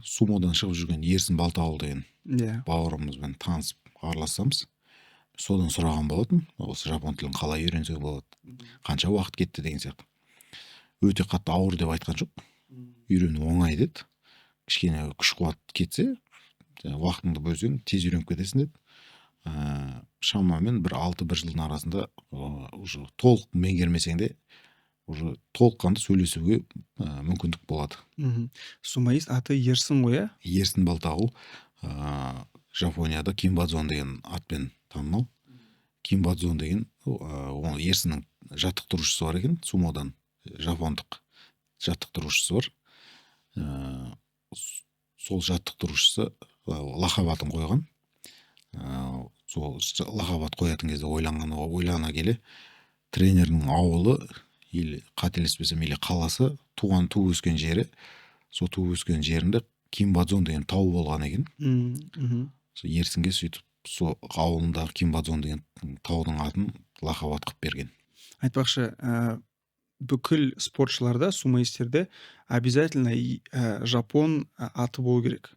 сумодан шығып жүрген Ерсін Балтағұл деген бауырымызбен танысып, араласамыз. Содан сұраған болатын: осы жапон тілін қалай үйренсе болады, қанша уақыт кетті деген сияқты. Өте қатты ауыр деп айтқан жоқ, үйрену оңай деді, кішкене күш қуат кетсе, уақытыңды бөлсең, тез үйреніп кетесің деді. Шамамен бір алты бір жылдың арасында уже толық меңгермесең де, уже толыққанды сөйлесуге мүмкіндік болады.
Сумоист аты Ерсін ғой, иә?
Ерсін Балтағұл, Жапонияда Кимбадзон деген атпен танымал. Кимбадзон деген оның, Ерсіннің жаттықтырушысы бар екен, сумодан жапондық жаттықтырушысы бар. Сол жаттықтырушысы лақап атын қойған. Сол лақап ат қоятын кезде ойлана келе тренердің ауылы или қателеспесем, или қаласы, туған туып өскен жері, сол туып өскен жерінде Кимбадзон деген тау болған екен. Сол Ерсінге сөйтіп сол ауылындағы Кимбадзон деген таудың атын лақап ат қылып берген.
Айтпақшы, бүкіл спортшыларда, сумоистерде обязательно жапон аты болу керек.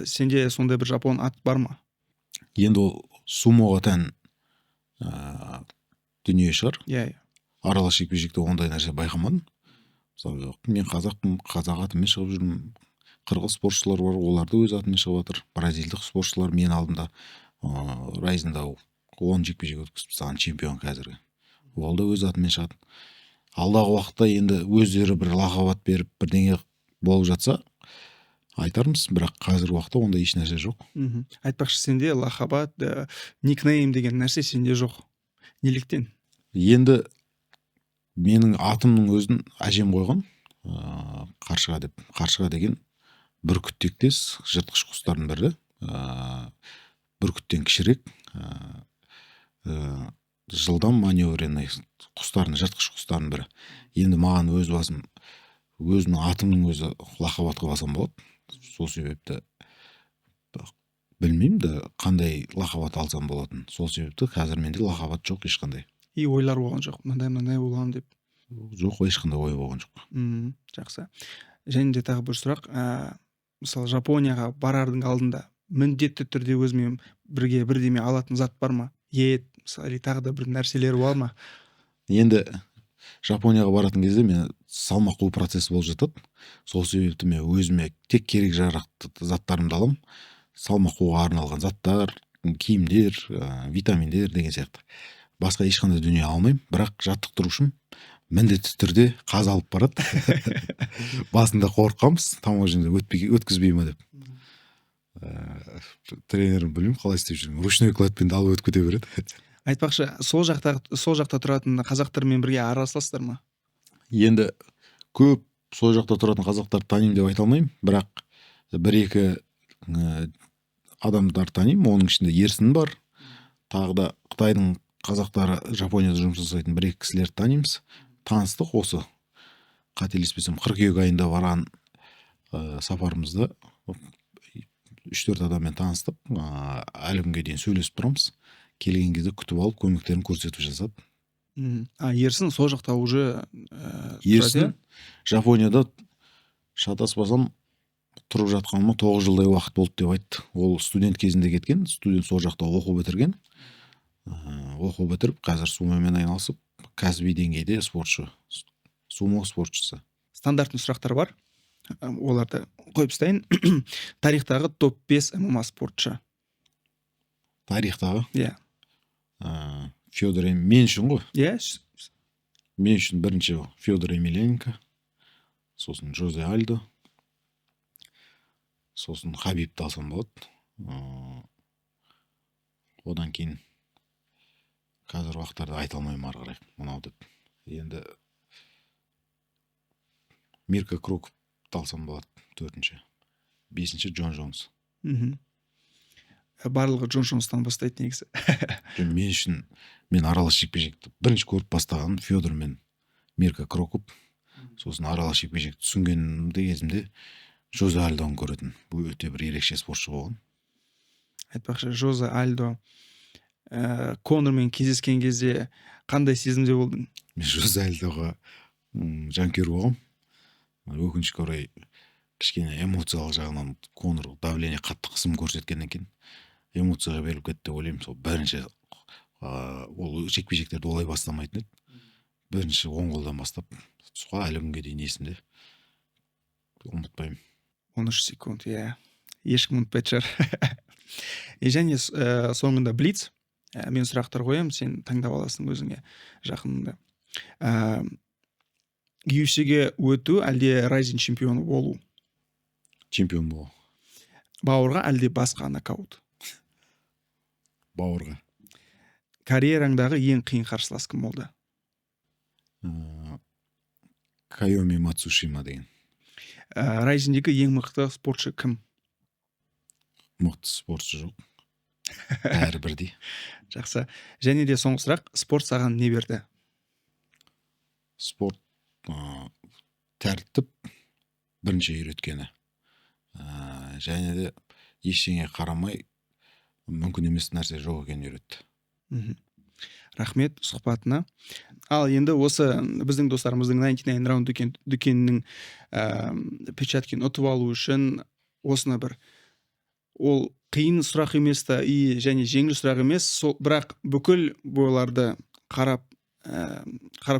Сенде сондай бір жапон ат бар ма?
Енді ол сумоға тән дүние шығар.
Иә, иә.
Аралас жекпе жекте ондай нәрсе байқамадым. Мысалы, мен қазақпын, қазақ атымен шығып жүрмін. Қырғыз спортшылар бар, олар да өз атымен шығып жатыр. Бразилдық спортшылар мен алдымда Райзында 10 жекпе жек өткізіп тастаған чемпион қазіргі, ол да өз атымен шығады. Алдағы уақытта енді өздері бір лақап ат беріп, бірдеңе болып жатса, айтармыз, бірақ қазіргі уақытта ондай еш нәрсе жоқ.
Айтпақшы, сенде лақап ат, никнейм деген нәрсе сенде жоқ, неліктен?
Енді менің атымның өзін әжем қойған, Қаршыға деп. Қаршыға деген бүркіт тектес жыртқыш құстардың бірі, бүркіттен кішірек, жылдам, маневренный құстардың, жыртқыш құстардың бірі. Енді маған өз басым өзімнің атымның өзі лақап ат қылып алсам болады. Сол себепті білмеймін да қандай лақап ат алсам болатынын. Сол себепті қазір менде лақап ат жоқ ешқандай.
И ойлар болған жоқ, мынандай мынандай боламын деп?
Жоқ, ешқандай ой болған жоқ.
Жақсы. Және де тағы бір сұрақ. Мысалы, Жапонияға барардың алдында міндетті түрде өзімен бірге бірдеме алатын зат бар ма? Ет мысалы, или тағы да бір нәрселер бар ма?
Енді Жапонияға баратын кезде мен салмақ қуу процесі болып жатады. Сол себепті мен өзіме тек керек жарақты заттарымды аламын, салмақ қууға арналған заттар, киімдер, витаминдер деген сияқты. Басқа ешқандай дүние алмаймын. Бірақ жаттықтырушым міндетті түрде қазы алып барады. Басында қорыққанбыз, таможняда өткізбей ма деп. Тренерім білмеймін қалай істеп жүрген, ручной кладьпен де алып өтіп кете береді.
Айтпақшы, сол жақта тұратын қазақтармен бірге араласасыздар ма?
Енді көп сол жақта тұратын қазақтарды танимын деп айта алмаймын, бірақ бір екі адамдар танимын. Оның ішінде Ерсін бар, тағы да Қытайдың қазақтары Жапонияда жұмыс жасайтын бір екі кісілерді танимыз. Таныстық осы, қателеспесем, қыркүйек айында барған сапарымызда үш төрт адаммен таныстық. Әлі күнге дейін сөйлесіп тұрамыз. Келген кезде күтіп алып, көмектерін көрсетіп жасады.
А Ерсін сол жақта уже тұрады,
Ерсін
иә?
Жапонияда, шатаспасам, тұрып жатқаныма 9 жылдай уақыт болды деп айтты. Ол студент кезінде кеткен, студент, сол жақта оқу бітірген. Оқу бітіріп, қазір сумомен айналысып, кәсіби деңгейде спортшы, сумо спортшысы.
Стандартный сұрақтар бар. Оларды қойып тастайын. Тарихтағы топ 5 ММА спортшы.
Тарихтағы?
Иә.
Федор, мен үшін ғой?
Иә.
Мен үшін бірінші Федор Емельяненко, сосын Жозе Альдо, сосын Хабибті алсам болады. Одан кейін қазір уақыттарда айта алмаймын ары қарай мынау деп. Енді Мирко Крокопты алсам болады төртінші, бесінші Джон Джонс.
Барлығы Джон Джонстан бастайды негізі.
Жоқ, мен үшін, мен аралас жекпе жекті бірінші көріп бастағаным Федор мен Мирко Крокоп. Сосын аралас жекпе жек түсінгенімде кезімде Жозе Альдоны көретін. Бұл өте бір ерекше спортшы болған.
Айтпақшы, Жозе Альдо, Конормен кездескен кезде қандай сезімде болдың?
Мен Жозе Альдоға жанкүйер болғанмын. Өкінішке орай, кішкене эмоциялық жағынан Конор давление, қатты қысым көрсеткеннен кейін эмоцияға беріліп кетті деп ойлаймын. Сол бірінші ол жекпе жектерді олай бастамайтын еді. Бірінші оң қолдан бастап, сол әлі күнге дейін есімде, ұмытпаймын.
13 секунд, иә, ешкім ұмытпайтын шығар. И және соңында блиц. Мен сұрақтар қоямын, сен таңдап аласың өзіңе жақыныңды. UFC-ге өту әлде Райзин чемпионы болу?
Чемпион болу.
Бауырға әлде басқа нокаут?
Бауырға.
Карьераңдағы ең қиын қарсылас кім болды?
Кайоми Мацушима деген.
Райзиндегі ең мықты спортшы кім?
Мықты спортшы жоқ. Бәрі бірдей.
Жақсы. Және де соңғы сұрақ: спорт саған не берді?
Спорт тәртіп бірінші үйреткені, және де ештеңеге қарамай мүмкін емес нәрсе жоқ екенін үйретті.
Рахмет сұхбатына. Ал енді осы біздің достарымыздың 99 Round дүкенінің перчаткін ұтып алу үшін осыны бір, ол қиын сұрақ емес та и және жеңіл сұрақ емес сол, бірақ бүкіл бойларды қарап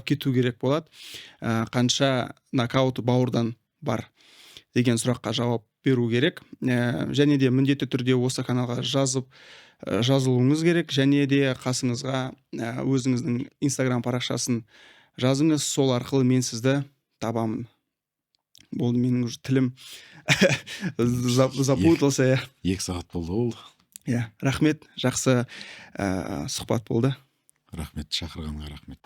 кету керек болады. Қанша нокаут бауырдан бар деген сұраққа жауап беру керек. Және де міндетті түрде осы каналға жазылуыңыз керек және де қасыңызға өзіңіздің Инстаграм парақшасын жазыңыз, сол арқылы мен сізді табамын. Болды, менің уже тілім запутался, иә.
2 сағат болды ол.
Иә, рахмет, жақсы сұхбат болды.
Рахмет, шақырғаныңа рахмет.